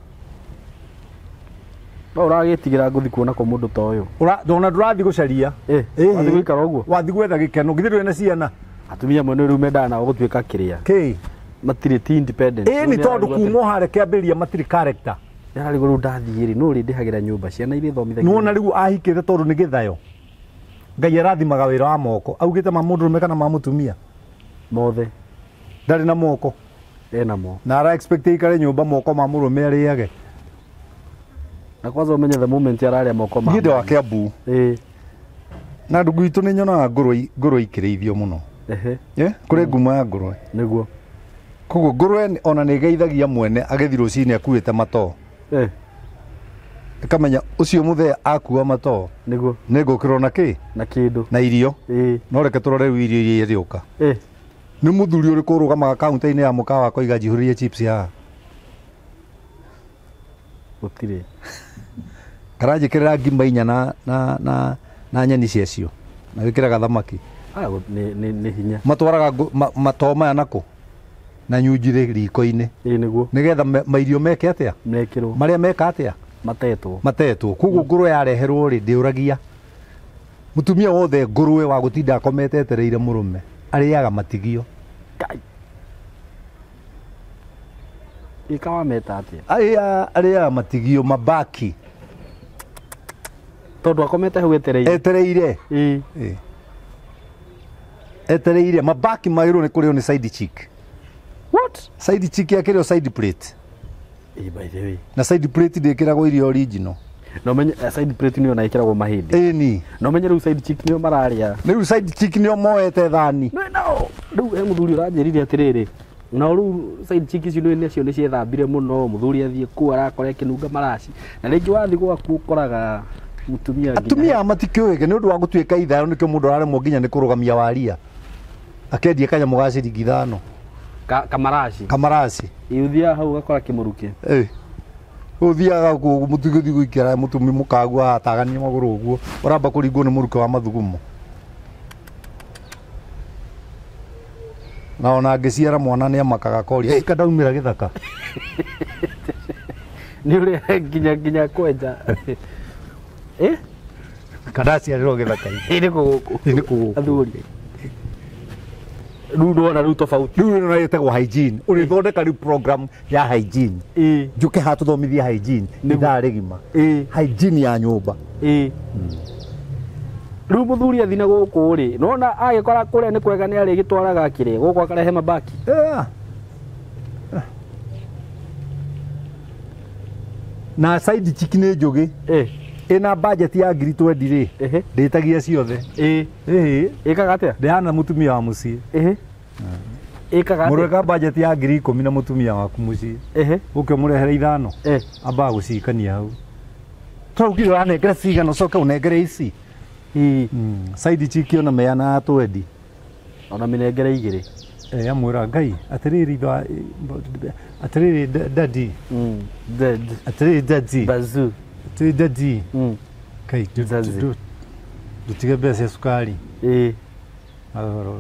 No ũragĩtigĩra ngũthi kuona kwa mũndũ ta ũyũ. Ona ndũrathiĩ gũcaria. Wathiĩ gũikara ũguo? Wathiĩ gwetha gĩkeno. Githĩ ndũrĩ na ciana? Atumia amwe nĩ rĩu mendaga nao gũtuĩka kĩrĩa. Kĩ? Matirĩ ti independent. Ĩĩ nĩ tondũ kuma o harĩa kĩambĩrĩria matirĩ character. Ndararigwo rĩu ndathiĩ rĩ, nũ ũrĩndĩhagĩra nyũmba, ciana irĩthomithagia. Nĩwona rĩu ahikĩte tondũ nĩ gĩthayo. Ngai arathimaga wĩra wa moko. Augĩte ma mũndũrũme kana ma mũtumia? Mothe. Ndarĩ na moko. Ena mo. Na ara expect aikare nyũmba moko ma mũrũme arĩage. Na kwanza ũmenye the moment ararĩa moko ma. Niĩ ndĩ wa Kiambu. Ĩĩ. Na ndungu itũ nĩ nyonaga ngũrwe ikĩrĩithio mũno. Ehe. Kũrĩ ngumo ya ngũrwe. Nĩguo. Koguo ngũrwe ona nĩ ĩgeithagia mwene agĩthiĩ rũcinĩ akuĩte matoo. Ĩkamenya ũcio mũthee akua matoo. Nĩguo. Nĩ ngũkĩrwo na kĩ? Na kĩndũ. Na irio. Ĩĩ. No reke tũrore rĩu irio iria irĩũka. Nĩ mũthuri ũrĩkũ ũrũgamaga kaunta-inĩ ya mũkawa akoiga njihũrĩrie chips haha? Gũtirĩ. Karanjĩkĩrĩra ngima inya na nyeni ciacio. Na wĩkĩraga thamaki. Nĩ hinya. Matwaraga matoo maya nakũ? Na nyunjirĩ riko-inĩ. Ĩĩ nĩguo. Nĩgetha mairio meke atĩa? Mekĩrwo. Marĩa meka atĩa? Matetwo. Matetwo. Koguo ngũrwe yareherwo rĩ ndĩũragia. Mũtumia wothe ngũrwe wa gũtinda akomete etereire mũrũme arĩaga matigio. Ngai. Ĩkawa meta atĩa? Arĩaga matigio mabaki. Tondũ akomete hau etereire. Etereire. Ĩĩ. Ĩĩ. Etereire mabaki magĩrĩirwo nĩ kũrĩo nĩ side chick. What? Side chick yakĩrĩo side plate. Ĩĩ, by the way. Na side plate ndĩkĩragwo irio original. No menye side plate nĩyo na ĩkĩragwo mahĩndĩ. Ĩni. No menye rĩu side chick nĩyo mararĩa. Rĩu side chick nĩyo moete thani. No no. Rĩu he mũthuri ũranjĩrire atĩrĩrĩ. Na rĩu side chick icio nĩ nacio nĩ ciethambire mũno, mũthuri athiĩ kũu arakora ĩkĩnunga maraci. Na rĩngĩ wathiĩ gwaku ũkoraga mũtumia nginya. Atumia matikĩũĩke nĩ ũndũ wa gũtuĩka ithayo nĩkĩo mũndũ araremwo nginya nĩ kũrũgamia waria. Akendia kanyamũ ga ciringi 5. Kamaraci. Kamaraci. Ĩ ũthiaga hau ũgakora kĩmũrukĩ. Ĩ. Ũthiaga kũu mũtigũthiĩ gũikara mũtumi mũkagua atagania magũrũ ũguo. Ũramba kũringwo nĩ mũrukĩ wa mathugumo. Na ona angĩciara mwana nĩ amakaga akoria, ĩ kandaumĩra gĩthaka. Nĩ ũrĩa nginya kwenja. Ĩ? Kandaciarĩrwo gĩthaka-inĩ. Ĩ nĩ gũkũ. Ĩ nĩ gũkũ. Athuri. Rĩu ndona rĩu tofauti. Rĩu ĩno ĩtagwo hygiene. Ũrĩthondeka rĩu program ya hygiene. Ĩ. Njũke haha tũthomithie hygiene. Nĩguo. Ithaa rĩgima. Ĩ. Hygiene ya nyũmba. Ĩ. Rĩu mũthuri athi na gũkũ rĩ, nona agĩkora kũrĩa nĩ kwega nĩ arĩgĩtwaraga kĩrĩa gũkũ akarehe mabaki. Yeah. Na side chick nĩ njũgĩ. Ĩna budget ya ngiri 20 rĩ. Ndĩtagia ciothe. Ĩhĩ. Ĩkaga atĩa? Ndĩhana mũtumia wa mũciĩ. Ĩkaga atĩa? Mũreka budget ya ngiri 10 na mũtumia waku mũciĩ. Ũke ũmũrehere 5. Ambaga gũcikania hau. Tũraugire ũranengera cigana ũcoke ũnengere ici. Side chick ona meana 20. Ona mĩnengere 2. Amwĩra Ngai atĩrĩrĩ atĩrĩrĩ daddy. Dead. Atĩrĩrĩ daddy. Bazoo. Atĩrĩrĩ daddy. Ngai ndutige mbeca cia cukari.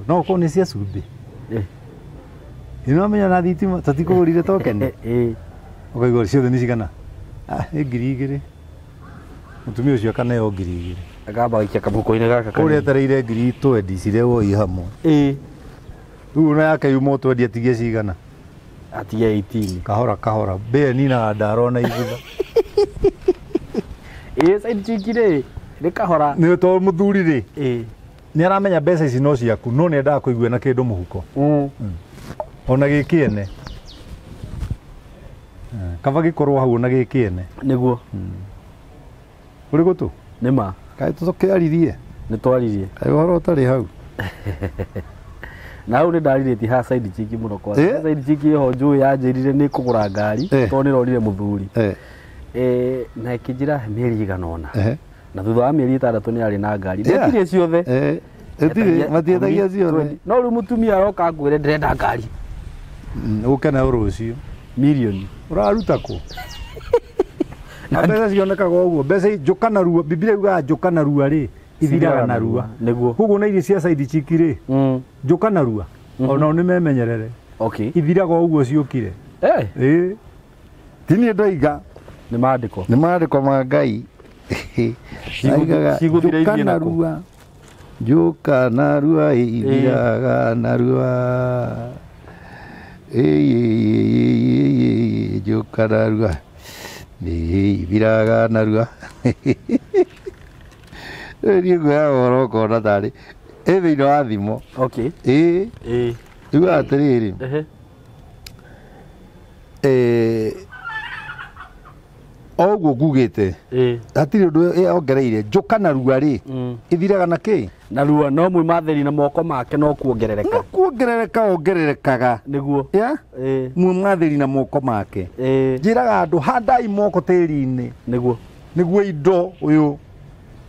No ũkorwo nĩ cia cumbĩ. Ĩno menya na thitima tũtikũgũrire token. Ũkaigua ciothe nĩ cigana? Nĩ ngiri 2. Mũtumia ũcio akaneo ngiri 2. Akamba gaikia kamũhuko-inĩ gaka kanini. Ũrĩa etereire ngiri 20 cirehwo i hamwe. Rĩu ona yake yuma 20 atigie cigana? Atigie 18. Kahora kahora. Mbĩa ninaga ndara ona ibutha. Side chick rĩ, nĩ kahora. Nĩ tondũ mũthuri rĩ, nĩ aramenya mbeca ici no ciaku, no nĩ endaga kũigua na kĩndũ mũhuko. Ona gĩkĩene. Kaba gĩkorwo hau ona gĩkĩene. Nĩguo. Ũrĩ gũtũ? Nĩ ma. Kaĩ tũkĩaririe? Nĩ twaririe. Kaĩ ũhoro ũtarĩ hau? Na hau nĩ ndarirĩtie ha side chick mũno kwa. Side chick ĩho njũĩ yanjĩrire nĩ kũgũra ngari tondũ nĩ ĩrorire mũthuri. Na ĩkĩnjĩra mĩeri ĩigana ũna. Na thutha wa mĩeri 6 nĩ arĩ na ngari. Ndetirie ciothe. Matietagia ciothe. No rĩu mũtumia aroka ngwĩre ndĩrenda ngari. Ũke nayo rũciũ. Mirioni. Ũraruta kũ? Na mbeca cionekaga ũguo. Mbeca njũka narua, Biblia yugaga njũka narua rĩ, ithiraga narua. Nĩguo. Koguo na irio cia side chick rĩ, njũka narua. Onao nĩ memenyerere. Ithiraga ũguo ciũkire. Ti niĩ ndoiga. Nĩ maandĩko. Nĩ maandĩko ma Ngai. Cigũthira Njũka ithiĩ nakũ? narua. Njũka narua ithiraga narua. Njũka narua. Ithiraga narua. Rĩu niĩ nguoyaga ũhoro ũkona tarĩ ĩ thĩinĩ wa thimo. Yugaga atĩrĩrĩ. O ũguo ngugĩte. Hatirĩ ũndũ ongereire. Njũka narua rĩ, ithiraga na kĩ? Narua no mwĩmathĩri na moko make no kuongerereka. No kuongerereka ongererekaga. Nĩguo. Mwĩmathĩri na moko make. Njĩraga andũ handai moko tĩri-inĩ. Nĩguo. Nĩguo indo ũyũ.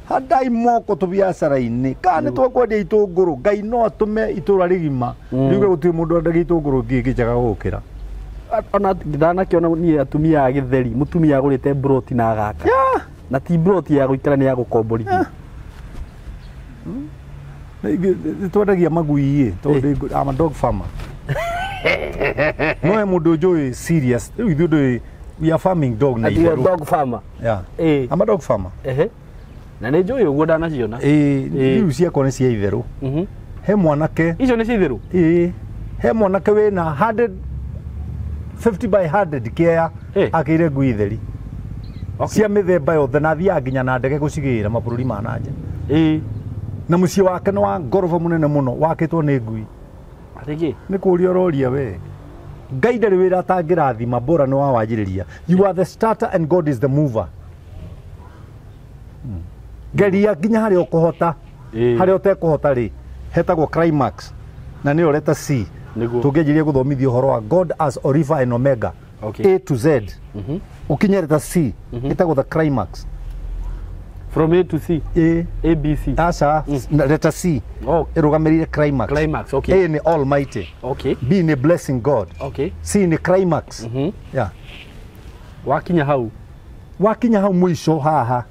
Handai moko tũbiacara-inĩ. Kana nĩ twakwendia itũngũrũ, Ngai no atũme itũra rĩgima. Riuge gũtirĩ mũndũ wendagia itũngũrũ ngĩ njega gũkĩra. Ona ndanakĩona niĩ atumia a gĩtheri, mũtumia agũrĩte mburoti na agaka. Na ti mburoti ya gũikara nĩ ya gũkomborithia. Nĩ twendagia magui ĩ, tondũ I'm a dog farmer. No he mũndũ njũĩ serious. Rĩu ithuĩ ndũĩ, we are farming dog na Ati you are itherũ. dog farmer. Yeah. I'm a dog farmer. Na nĩ njũĩ ũguo ndanaciona. Rĩu ciakwa nĩ cia itherũ. He mwanake. Icio nĩ cia itherũ? He mwanake wĩna 150 by 100 kĩea akĩire ngui theri. Cia mĩthemba yothe na athiaga nginya na ndege gũcigĩra mabũrũri ma na nja. Na mũciĩ wake nĩ wa ngoroba mũnene mũno wakĩtwo nĩ ngui. Atĩ Nĩ kũũria ũroria we. Ngai ndarĩ wĩra atangĩrathima, bora nĩ wawanjĩrĩria. You are the starter and God is the mover. Geria nginya harĩa ũkũhota. Harĩa ũtekũhota rĩ, hetagwo climax. Na nĩyo letter C. Tũngĩanjĩrĩria gũthomithia ũhoro wa God as Alpha and Omega. A to Z. Ũkinye letter C, ĩtagwo the climax. From A to C. A. A B C. Aca, letter C. Ĩrũgamĩrĩire climax. Climax, okay. A nĩ Almighty. B nĩ blessing God. C nĩ climax. Yeah. Wakinya hau. Wakinya hau mũico haha.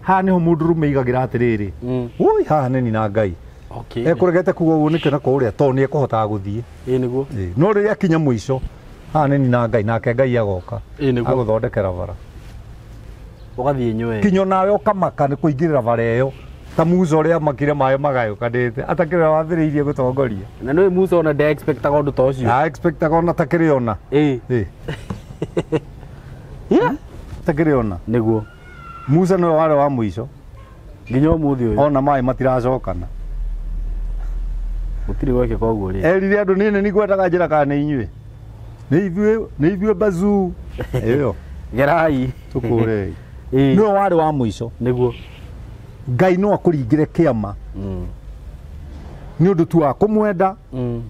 Haha nĩho mũndũrũme aigagĩra atĩrĩrĩ. Ui, haha nĩ nina Ngai. Ekũregete kuga ũguo nĩkĩ na kũrĩa tondũ nĩ ekũhotaga gũthiĩ. Nĩguo. No rĩrĩa akinya mũico, haha nĩ nina Ngai nake Ngai agoka. Nĩguo. Agũthondekera bara. Ũgathiĩ nyue. Kinya nawe ũkamaka nĩ kũingĩrĩra bara ĩyo. Ta Musa ũrĩa amakire maĩ magayũkanĩte. Atakĩrĩ wambĩrĩirie gũtongoria. Na nĩũĩ Musa ona nde expectaga ũndũ ta ũcio. A expectaga ona takĩrĩ ona. Takĩrĩ ona. Nĩguo. Musa nĩwe warĩ wa mũico. Nginya ũmũthĩ ũyũ. Ona maĩ matiracokana. Gũtirĩ gwekĩka ũguo rĩ. Erire andũ niĩ nĩ ngwendaga njĩra kana nĩ inyuĩ. Nĩ ithuĩ, nĩ ithuĩ bazuu. Ĩyo. Gerai. Tũkũrei. Ĩĩ. Nĩwe warĩ wa mũico. Nĩguo. Ngai no akũringĩre kĩama. Nĩ ũndũ tu wa kũmwenda,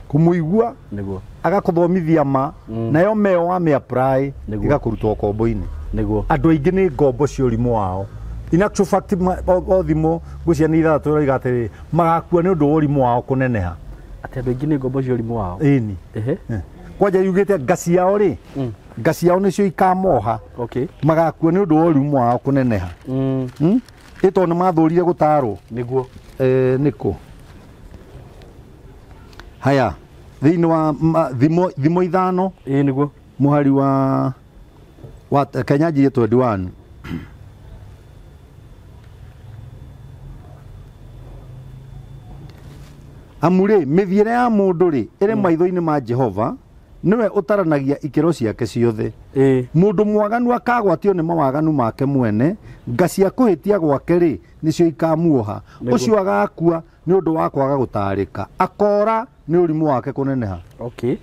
kũmũigua, Nĩguo. agakũthomithia ma, nayo meo wa mĩ-apply, Nĩguo. ĩgakũruta ũkombo-inĩ. Nĩguo. Andũ aingĩ nĩ ngombo cia ũrimũ wao. In actual fact, o thimũ ngwĩciria nĩ ithathatũ ĩroiga atĩrĩrĩ, magakua nĩ ũndũ wa ũrimũ wao kũneneha. Atĩ andũ aingĩ nĩ ngombo cia ũrimũ wao. Ĩni. Ehe. Kwanja yugĩte nga ciao rĩ, nga ciao nĩcio ikamoha. Okay. Magakua nĩ ũndũ wa ũrimũ wao kũneneha. Ĩ tondũ nĩ mathũrire gũtarwo. Nĩguo. Nĩkũ? Haya, thĩinĩ wa thimo ithano. Ĩĩ nĩguo. Mũhari wa Kenya njirie 21. Amu rĩ, mĩthiĩre ya mũndũ rĩ, ĩrĩ maitho-inĩ ma Jehova, nĩwe ũtaranagia ikĩro ciake ciothe. Mũndũ mwaganu akagwatio nĩ mawaganu make mwene, nga cia kũhĩtia gwake rĩ, nĩcio ikamuoha. Nĩguo. Ũcio agakua nĩ ũndũ wa kwaga gũtarĩka, akora nĩ ũrimũ wake kũneneha. Okay.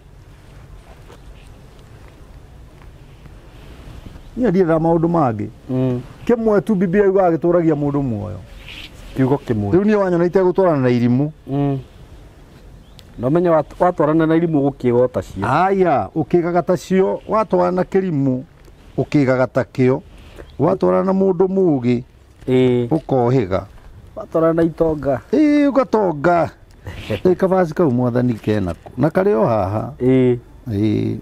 Niĩ ndiendaga maũndũ mangĩ. Kĩmwe tu Biblia yugaga gĩtũragia mũndũ muoyo. Kiugo kĩmwe. Rĩu niĩ wanyona itegũtwarana na irimũ. No menye watwarana na irimũ gũkĩga ta cio. Aya, ũkĩgaga ta cio, watwarana na kĩrimũ, ũkĩgaga ta kĩo. Watwarana na mũndũ mũũgĩ, ũkohĩga. Watwarana na itonga. Ĩĩ, ũgatonga. Ĩ kabaci kau mwathani kenako. Na karĩ o haha. Ĩĩ.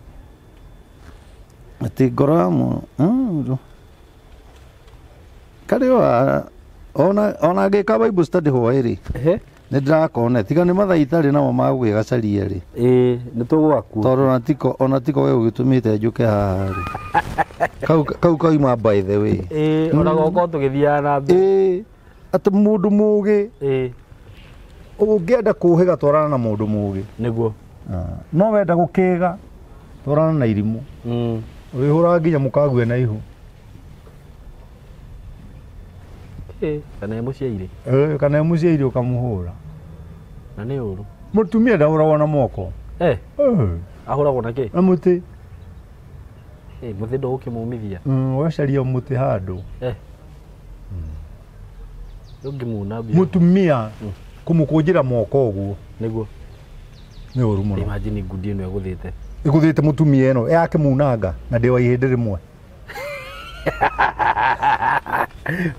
Atĩ ngoro ya karĩ o haha. Ona ngĩka Bible study hwaĩ-rĩ. Ehe. Nĩ ndĩrakona, tiga nĩ mathaa itarĩ namo ma gũgĩgacaria rĩ. Ĩĩ, nĩ tũgũgakua. Tondũ ona tiko we ũgĩtũmĩte njũke haha rĩ. Kau kauma by the way. Ĩĩ, ona gokorwo tũgĩthiaga na mbere. Ĩĩ, atĩ mũndũ mũũgĩ. Ĩĩ. Ũngĩenda kũũhĩga twarana na mũndũ mũũgĩ. Nĩguo. No wenda gũkĩga twarana na irimũ. Ũrĩhũraga nginya mũkague na ihu. Ĩĩ, kana e mũciaire. Ĩĩ, kana e mũciaire ũkamũhũra. Na nĩ ũru. Mũtumia ndahũragwo na moko. Ahũragwo na kĩ? Na mũtĩ. Mũtĩ ndũgũkĩmũmithia. Ũgacaria mũtĩ handũ. Ndũngĩmuna mbia. Mũtumia kũmũkũnjĩra moko ũguo. Nĩguo. Nĩ ũru mũno. Imagine ngundi ĩno ĩgũthĩte. Ĩgũthĩte mũtumia ĩno yakĩmunanga na ndĩ wa ihĩndĩ rĩmwe.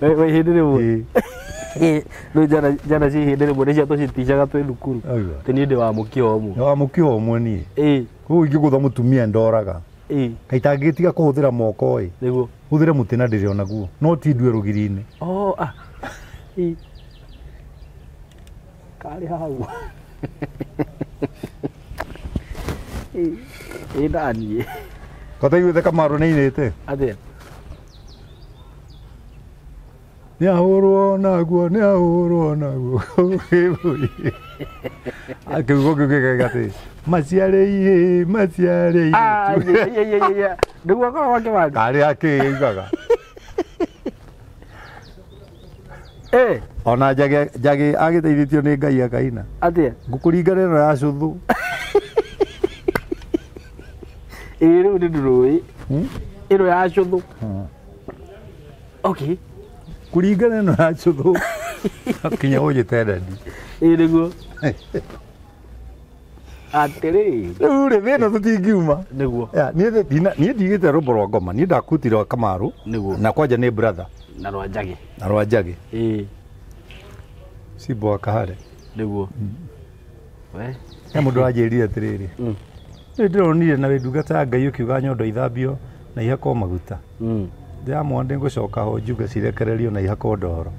Wa ihĩndĩ rĩmwe. Rĩu njana cia ihĩndĩ rĩmwe nĩcio tũciticaga twĩ thukuru. Aiwa. Atĩ niĩ ndĩ wa mũkĩo ũmwe. Nĩ wa mũkĩo ũmwe niĩ. Ĩĩ. Koguo ingĩgũtha mũtumia ndoraga. Ĩĩ. Kaĩ itangĩtiga kũhũthĩra moko ĩ. Nĩguo. Hũthĩre mũtĩ na ndĩrĩ onaguo. No ti ndue rũgiri-inĩ. Oh, ah. Ĩĩ. Karĩ hau. Ĩĩ. Ĩĩ ndaniĩ. Kataiguĩte Kamaru nĩainĩte? Atĩa? Nĩahũrwo naguo, nĩahũrwo naguo. Kiugo kĩu gĩkauga atĩ, maciarĩiĩ, maciarĩiĩ. Ah, yeah, yeah, yeah, yeah. Nĩguo akoragwo akĩmani. Karĩ akĩugaga. Ona njagĩ agĩteithĩtio nĩ Ngai akaina. Atĩa? Ngũkũringana ĩno ya cũthũ. Ĩĩ, rĩu nĩ ndũrũĩ. Ĩno ya cũthũ. Okay. Kũringana ĩno ya cũthũ. Kinya ũnjĩte ndadi. Ĩĩ nĩguo. Atĩrĩ. Rĩu rĩ, thĩna tũtingiuma. Nĩguo. Ya, niĩ ndigĩte rwĩmbo rwa ngoma, niĩ ndakutire rwa Kamaru. Nĩguo. Na kwanja nĩ brother. Na rwa Njagĩ. Na rwa Njagĩ. Ĩĩ. Cimbo wa Kahare. Nĩguo. We. He mũndũ wanjĩrire atĩrĩrĩ. Rĩu ndĩronire na wĩ ndungata ya Ngai ũkiuga nyondo ithambio na ihakwo maguta. Ndĩramwona ndĩgũcoka ho njuge cirekererio na ihakwo ndoro.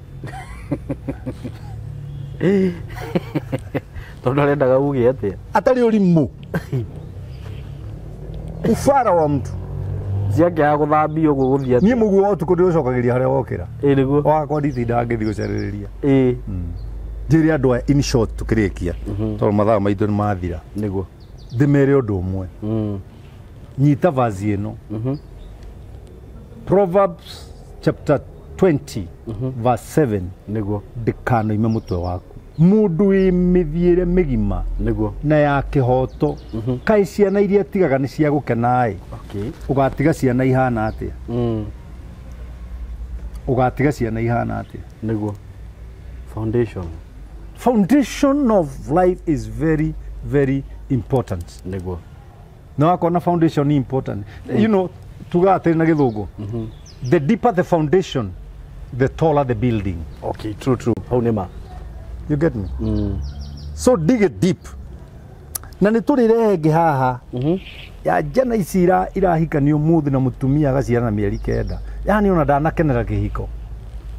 Tondũ arendaga uge atĩa? Atarĩ ũrimũ. Ufara wa mtu. Ciakĩaga gũthambio ũguo gũthiĩ atĩa? Niĩ mũguo wa ũtukũ ndĩũcokagĩria harĩa wokĩra. Ĩĩ nĩguo. Wakwa nditindaga ngĩthiĩ gũcarĩrĩria. Ĩĩ. Njĩre andũ aya in short tũkĩrĩkia. Tondũ mathaa maitũ nĩ mathira. Nĩguo. Ndĩmere ũndũ ũmwe. Nyita vazi ĩno. Proverbs chapter 20 verse 7 Nĩguo. Ndĩkanoime mũtwe waku. Mũndũ wĩ mĩthiĩre mĩgima Nĩguo. na ya kĩhoto, kaĩ ciana iria tigaga nĩ cia gũkena ĩ. Okay. Ũgatiga ciana ihana atĩa? Ũgatiga ciana ihana atĩa? Nĩguo. Foundation. Foundation of life is very very important. Nĩguo. Na wakona foundation ni important. You know, tugaga atĩrĩ na gĩthũngũ, the deeper the foundation, the taller the building. Okay, true, true. Hau nĩ ma. You get me? So dig it deep. Na nĩ tũrĩ rehe ĩngĩ haha ya njana ici irahikanio mũthĩ na mũtumia agaciara na mĩeri 9, yani ona ndanakenera kĩhiko.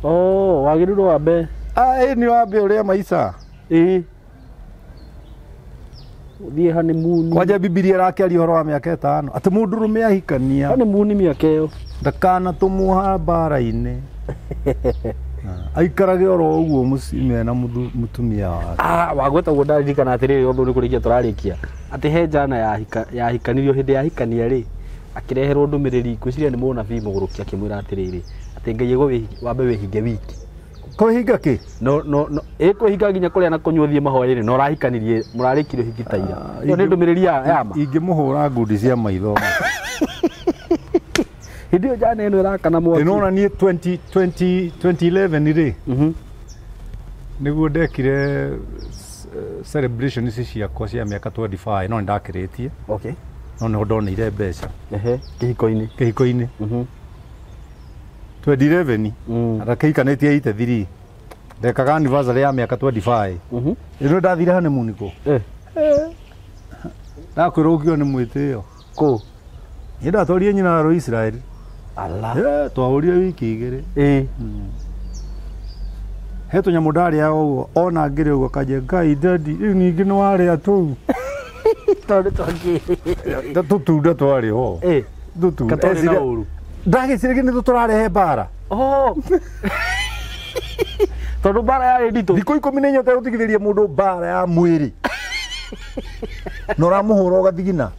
Oh, wagĩrĩirwo wambe. Ĩ nĩ wambe ũrĩa maica. Ĩĩ. Ũthiĩ honeymoon. Kwanja Bibilia ĩrakĩaria ũhoro wa mĩaka 5 atĩ mũndũrũme ahikania Honeymoon mĩaka ĩyo. ndakanatũmwo mbara-inĩ, aikarage oro ũguo mũciĩ mena mũtumia wake. Ah, wagweta ũguo ndaririkana atĩrĩrĩ, ũndũ nĩ kũrĩkia tũrarĩkia. Atĩ he njana yahikanirio hĩndĩ yahikania rĩ, akĩreherwo ndũmĩrĩri, ngwĩciria nĩ mũnabii mũgũrũki akĩmwĩra atĩrĩrĩ, atĩ Ngai egũ wambe wĩhinge wiki. Kwĩhinga kĩ? No no no, ĩ kwĩhinga nginya kũrĩa na kũnyua ũthiĩ mahoya-inĩ, no ũrahikanirie, mũrarĩkirie ũhiki ta ira. Ĩyo nĩ ndũmĩrĩri ya ma. Ingĩmũhũra ngundi cia maitho. Hĩndĩ ĩyo njana ĩno ĩrakana mwaki. Ĩno niĩ 2011 rĩ, nĩguo ndekire celebration ici ciakwa cia mĩaka 25, no nĩndakĩrĩtie. Okay. No nĩho ndoneire mbeca. Ehe, kĩhiko-inĩ. Kĩhiko-inĩ. 2011 atakĩhikanĩtie 83, ndekaga anniversary ya mĩaka 25. Ĩno ndathire honeymoon kũ? Ndakwĩrwo ũkio nĩ mwĩtĩo. Kũ? Niĩ ndatwarire nyina wa Israel. Ala. Twahũrire wiki 2. Ĩ. He tũnyamũ ndarĩaga ũguo, ona ngĩrĩ ũguo kanjia, Ngai daddy, rĩu ningĩ nĩ warĩa tũu. Tondũ twakĩ. Tũtunda twarĩ ho. Ĩ. Tũtunda. Katwarĩ na ũru. Ndagĩciragia nĩ tũrarehe mbara. Oh. Tondũ mbara yarĩ nditũ. Thikũ 14 ũtegũtigithĩria mũndũ mbara ya mwĩrĩ. Na ũramũhũra ũgathigina.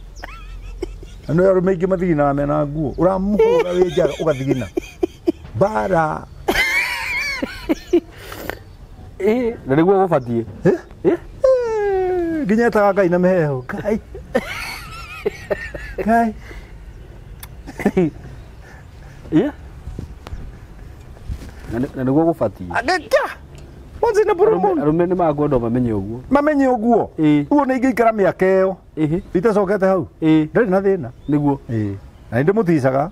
Na nĩ arũme aingĩ mathiginaga mena nguo. Ũramũhũra wĩ njaga ũgathigina. Mbara. Ĩ, na nĩguo gũbatiĩ. Ĩ? Nginya etaga Ngai na mĩheho. Ngai. Ngai. Ĩ? Na nĩguo gũbatiĩ. Agĩkĩa. Once in a blue moon. Arũme nĩ makwenda mamenye ũguo. Mamenye ũguo. Ũguo nĩ ingĩikara mĩaka ĩyo. Itacokete hau. Ndarĩ na thĩna. Nĩguo. Ĩ. Na nĩ ndĩmũticaga.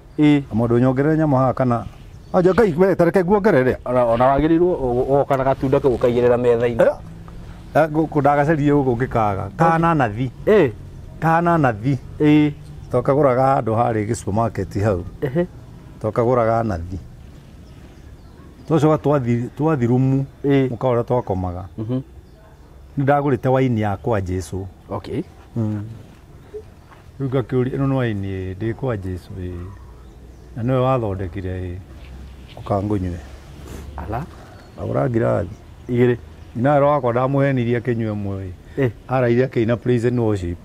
Mũndũ nyongerere nyama haha kana anja Ngai we tareke nguongerere. Ona wagĩrĩirwo ũgoka na gatunda kau ũkaigĩrĩra metha-inĩ. Gũkũ ndagacerie gũkũ ngĩkaga. Kana nathi. Kana nathi. Twakagũraga handũ harĩ gĩ supermarket hau. Twakagũraga nathi. Twacoka twathi rumu mũkawa ũrĩa twakomaga. Nĩ ndagũrĩte waini ya kwa Jesũ. Okay. Rĩu ngakĩũria ĩno nĩ waini ndĩ kwa Jesũ ĩ. Na nĩwe wathondekire ĩ. Ũkangũnyue. Ala. Agũra ngirathi. 2. Nyina wakwa ndamũhenirie akĩnyua ĩmwe ĩ. Araire akĩina praise and worship.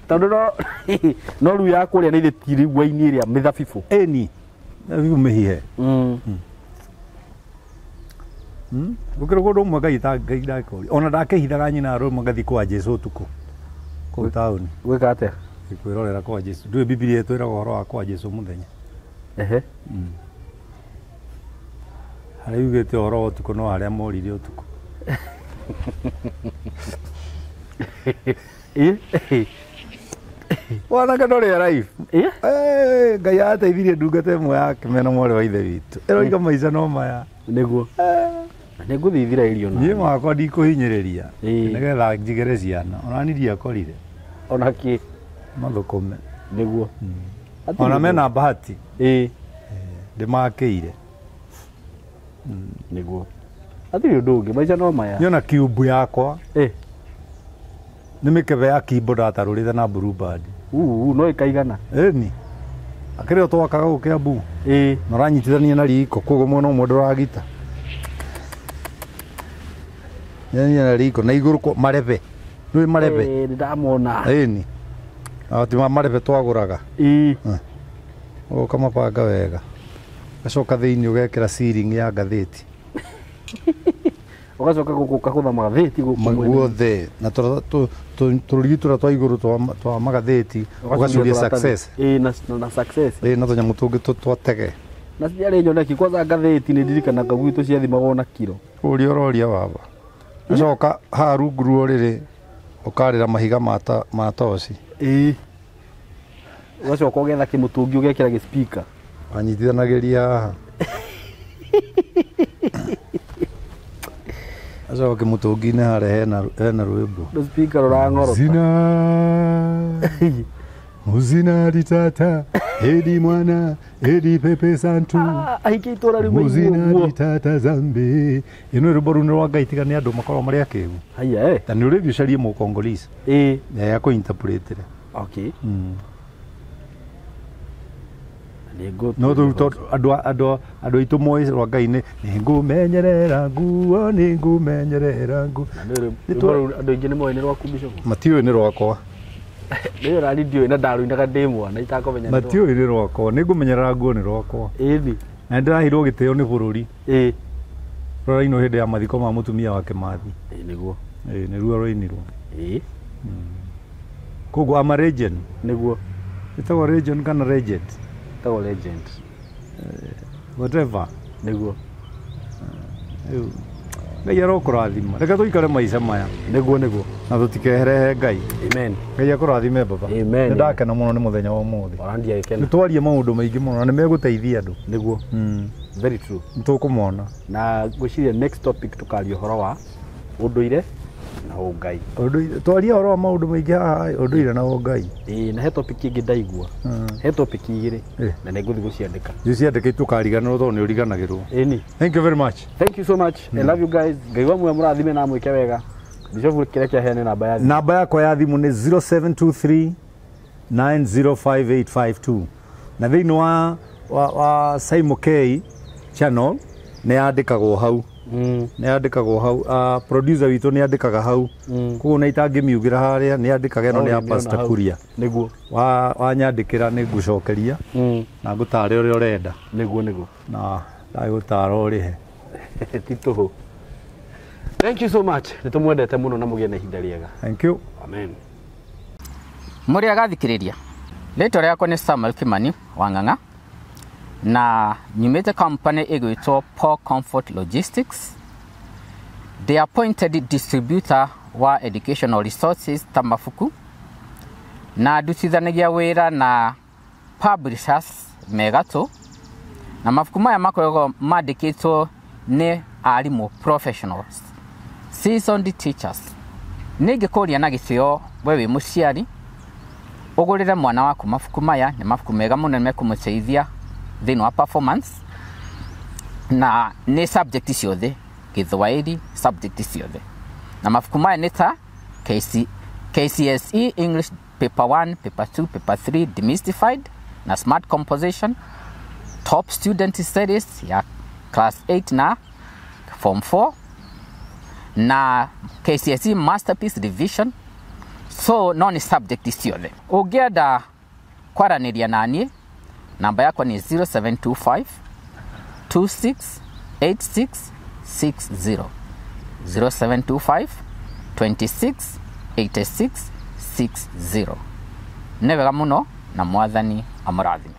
Tondũ no rĩu ya kũrĩa nĩ ithĩ waini ĩrĩa mĩthabibũ. Ĩni. Mĩthabibũ mĩhihe. Gũkĩrĩ kũndũ ũmwe Ngai Ngai ndakũria. Ona ndakĩhithaga nyina arũme ngathiĩ kwa Jesũ ũtukũ. Kũu taũni. Gwĩka atĩa? Kwĩrorera kwa Jesũ. Ndũĩ Bibilia ĩtwĩraga ũhoro wa kwa Jesũ mũthenya. Ehe. Harĩa yugĩte ũhoro wa ũtukũ no harĩa morire ũtukũ. Ĩ? Wanake ndũrĩ life. Ĩ? Ngai ateithirie ndungata ĩmwe yake mena mwarĩ wa ithe witũ. Ĩroiga maica no maya. Nĩguo. Nĩ ngũthithira irio na. Niĩ wakwa ndikũhinyĩrĩria. Nĩgetha njigĩre ciana. Ona niĩ ndiakorire. Ona kĩ? Mathũkũme. Nĩguo. Ona mena bahati. Ĩ. Ndĩmakĩire. Nĩguo. Hatirĩ ũndũ ũngĩ, maica no maya. Niĩ ona kiumbu yakwa. Ĩ. Nĩ mĩkebe ya kimbo ndatarũrĩte na Blue Band. No ĩkaigana. Ĩni. Akĩrĩ o twakaga gũkũ Kiambu. Ĩ. Na ũranyitithania na riko, koguo mwena ũmwe ndũragita. Nyanya na riko na igũrũ marebe. Nĩũĩ marebe? Ĩ, nĩndamona. Ĩni. Ti marebe twagũraga. Ĩ. Ũgoka mabanga wega. Gacoka thĩinĩ ũgekĩra ceiling ya ngathĩti. Ũgacoka gũkũ ũkagũtha magathĩti gũkũ mwena. Guothe na tũrũrigi tũrĩa twa igũrũ twa magathĩti ũgacuria success. Ĩĩ na success. Ĩĩ na tũnyamũ tũngĩ twa tege. Na ciarĩ nyoneki kwanza ngathĩti nĩ ndirikanaga gwitũ ciathimagwo na kiro. Ũria ũroria baba. Gacoka haha rungu rwa ũrĩrĩ ũkarĩra mahiga ma toci. Ĩĩ. Ũgacoka ũgetha kĩmũtũngi ũgekĩra gĩ-speaker. Wanyitithanagĩria haha. Acoka kĩmũtũngi-inĩ harĩa hena rwĩmbo. Rũ speaker rũrang'orota. Zina muzina ditata edi mwana edi pepe santu Ahikia itũra rĩu muzina maiguo. ditata zambi. Ĩno rwĩmbo rũu nĩ rwa Ngai tiga nĩ andũ makoragwo marĩ akĩgu. Haiya eh. Na nĩ ũrĩthiĩ ũcarie mũkongolese. Ĩĩ. Ya kũ-interpret-ĩre. Okay. No rĩu tondũ andũ aitũ moĩ rwa Ngai nĩ nĩngũmenyerera nguo nĩngũmenyerera nguo. Andũ aingĩ nĩ moĩ nĩ rwaku Bishop. Matiũĩ nĩ rwakwa. Nĩ ũrari ndiũĩ na ndaruinaga ndĩ mwana itakũmenya. Matiũĩ nĩ rwakwa nĩngũmenyerera nguo nĩ rwakwa. Ĩni. Na nĩndĩraheirwo gĩtĩo nĩ bũrũri. Ĩĩ. Rũrainwo hĩndĩ ya mathiko ma mũtumia wa Kĩmathi. Ĩĩ nĩguo. Ĩĩ nĩruo rũrainirwo. Ĩĩ. Koguo ama legend. Nĩguo. Ĩtagwo legend kana legend? Ĩtagwo legend. Whatever. Nĩguo. Ngai arokũrathima. Reke tũikare maica maya. Nĩguo nĩguo. Na tũtikeherehe Ngai. Amen. Ngai akũrathime baba. Amen. Nĩndakena mũno nĩ mũthenya wa ũmũthĩ. Ona ndiagĩkena. Nĩtwaria maũndũ maingĩ mũno na nĩmegũteithia andũ. Nĩguo. Very true. Nĩtũkũmona. Na ngwĩciria next topic tũkaria ũhoro wa ũndũire na ũngai. Ũndũire twaria ũhoro wa maũndũ maingĩ haha ũndũire na ũngai. Ĩĩ na he topic ĩngĩ ndaigua. He topic igĩrĩ na nĩngũthiĩ gũciandĩka. Ũciandĩke tũkariganĩrwo tondũ nĩ ũriganagĩrwo. Ĩni. Thank you very much. Thank you so much. I love you guys. Ngai wa muoyo mũrathime na mwĩke wega. Bishop kĩrĩa kĩaheane namba ya thimũ. Namba yakwa ya thimũ nĩ 0723 905852. Na thĩinĩ wa Simon K channel nĩ yandĩkagwo hau. Nĩ yandĩkagwo hau. Producer witũ nĩ yandĩkaga hau. Koguo na itangĩmiugĩra harĩa nĩ yandĩkaga ĩno nĩ ya Pastor Kuria. Nĩguo. Wanyandĩkĩra nĩ ngũcokeria na ngũtare ũrĩa ũrenda. Nĩguo nĩguo. Na ndagũtara ũrĩhe. Ti tũhũ. Thank you so much. Nĩ tũmwendete mũno na mũgĩe na ihinda rĩega. Thank you. Amen. Mũrĩ agathikĩrĩria. Rĩtwa rĩakwa nĩ Samuel Kimani wa Ng'ang'a na nyumĩte company ĩgwĩtwo Paul Comfort Logistics. The appointed distributor wa educational resources ta mabuku na ndutithanagia wĩra na publishers megatũ na mabuku maya makoragwo mandĩkĩtwo nĩ arimũ professionals, seasoned teachers. Nĩngĩkũria na gĩtĩo we wĩ mũciari ũgũrĩre mwana waku mabuku maya, nĩ mabuku mega mũno mekũmũteithia thĩinĩ wa performance na nĩ subject ciothe, Gĩthwaĩri subject ciothe. Na mabuku maya nĩ ta KCSE English Paper 1, Paper 2, Paper 3 Demystified na Smart Composition, Top Student Series ya Class 8 na Form 4 na KCSE Masterpiece Revision. So no ni subject ciothe. Ũngĩenda kwaranĩria na niĩ, namba yakwa ni 0725 268660. 0725 268660. Nĩ wega mũno na Mwathani amũrathime.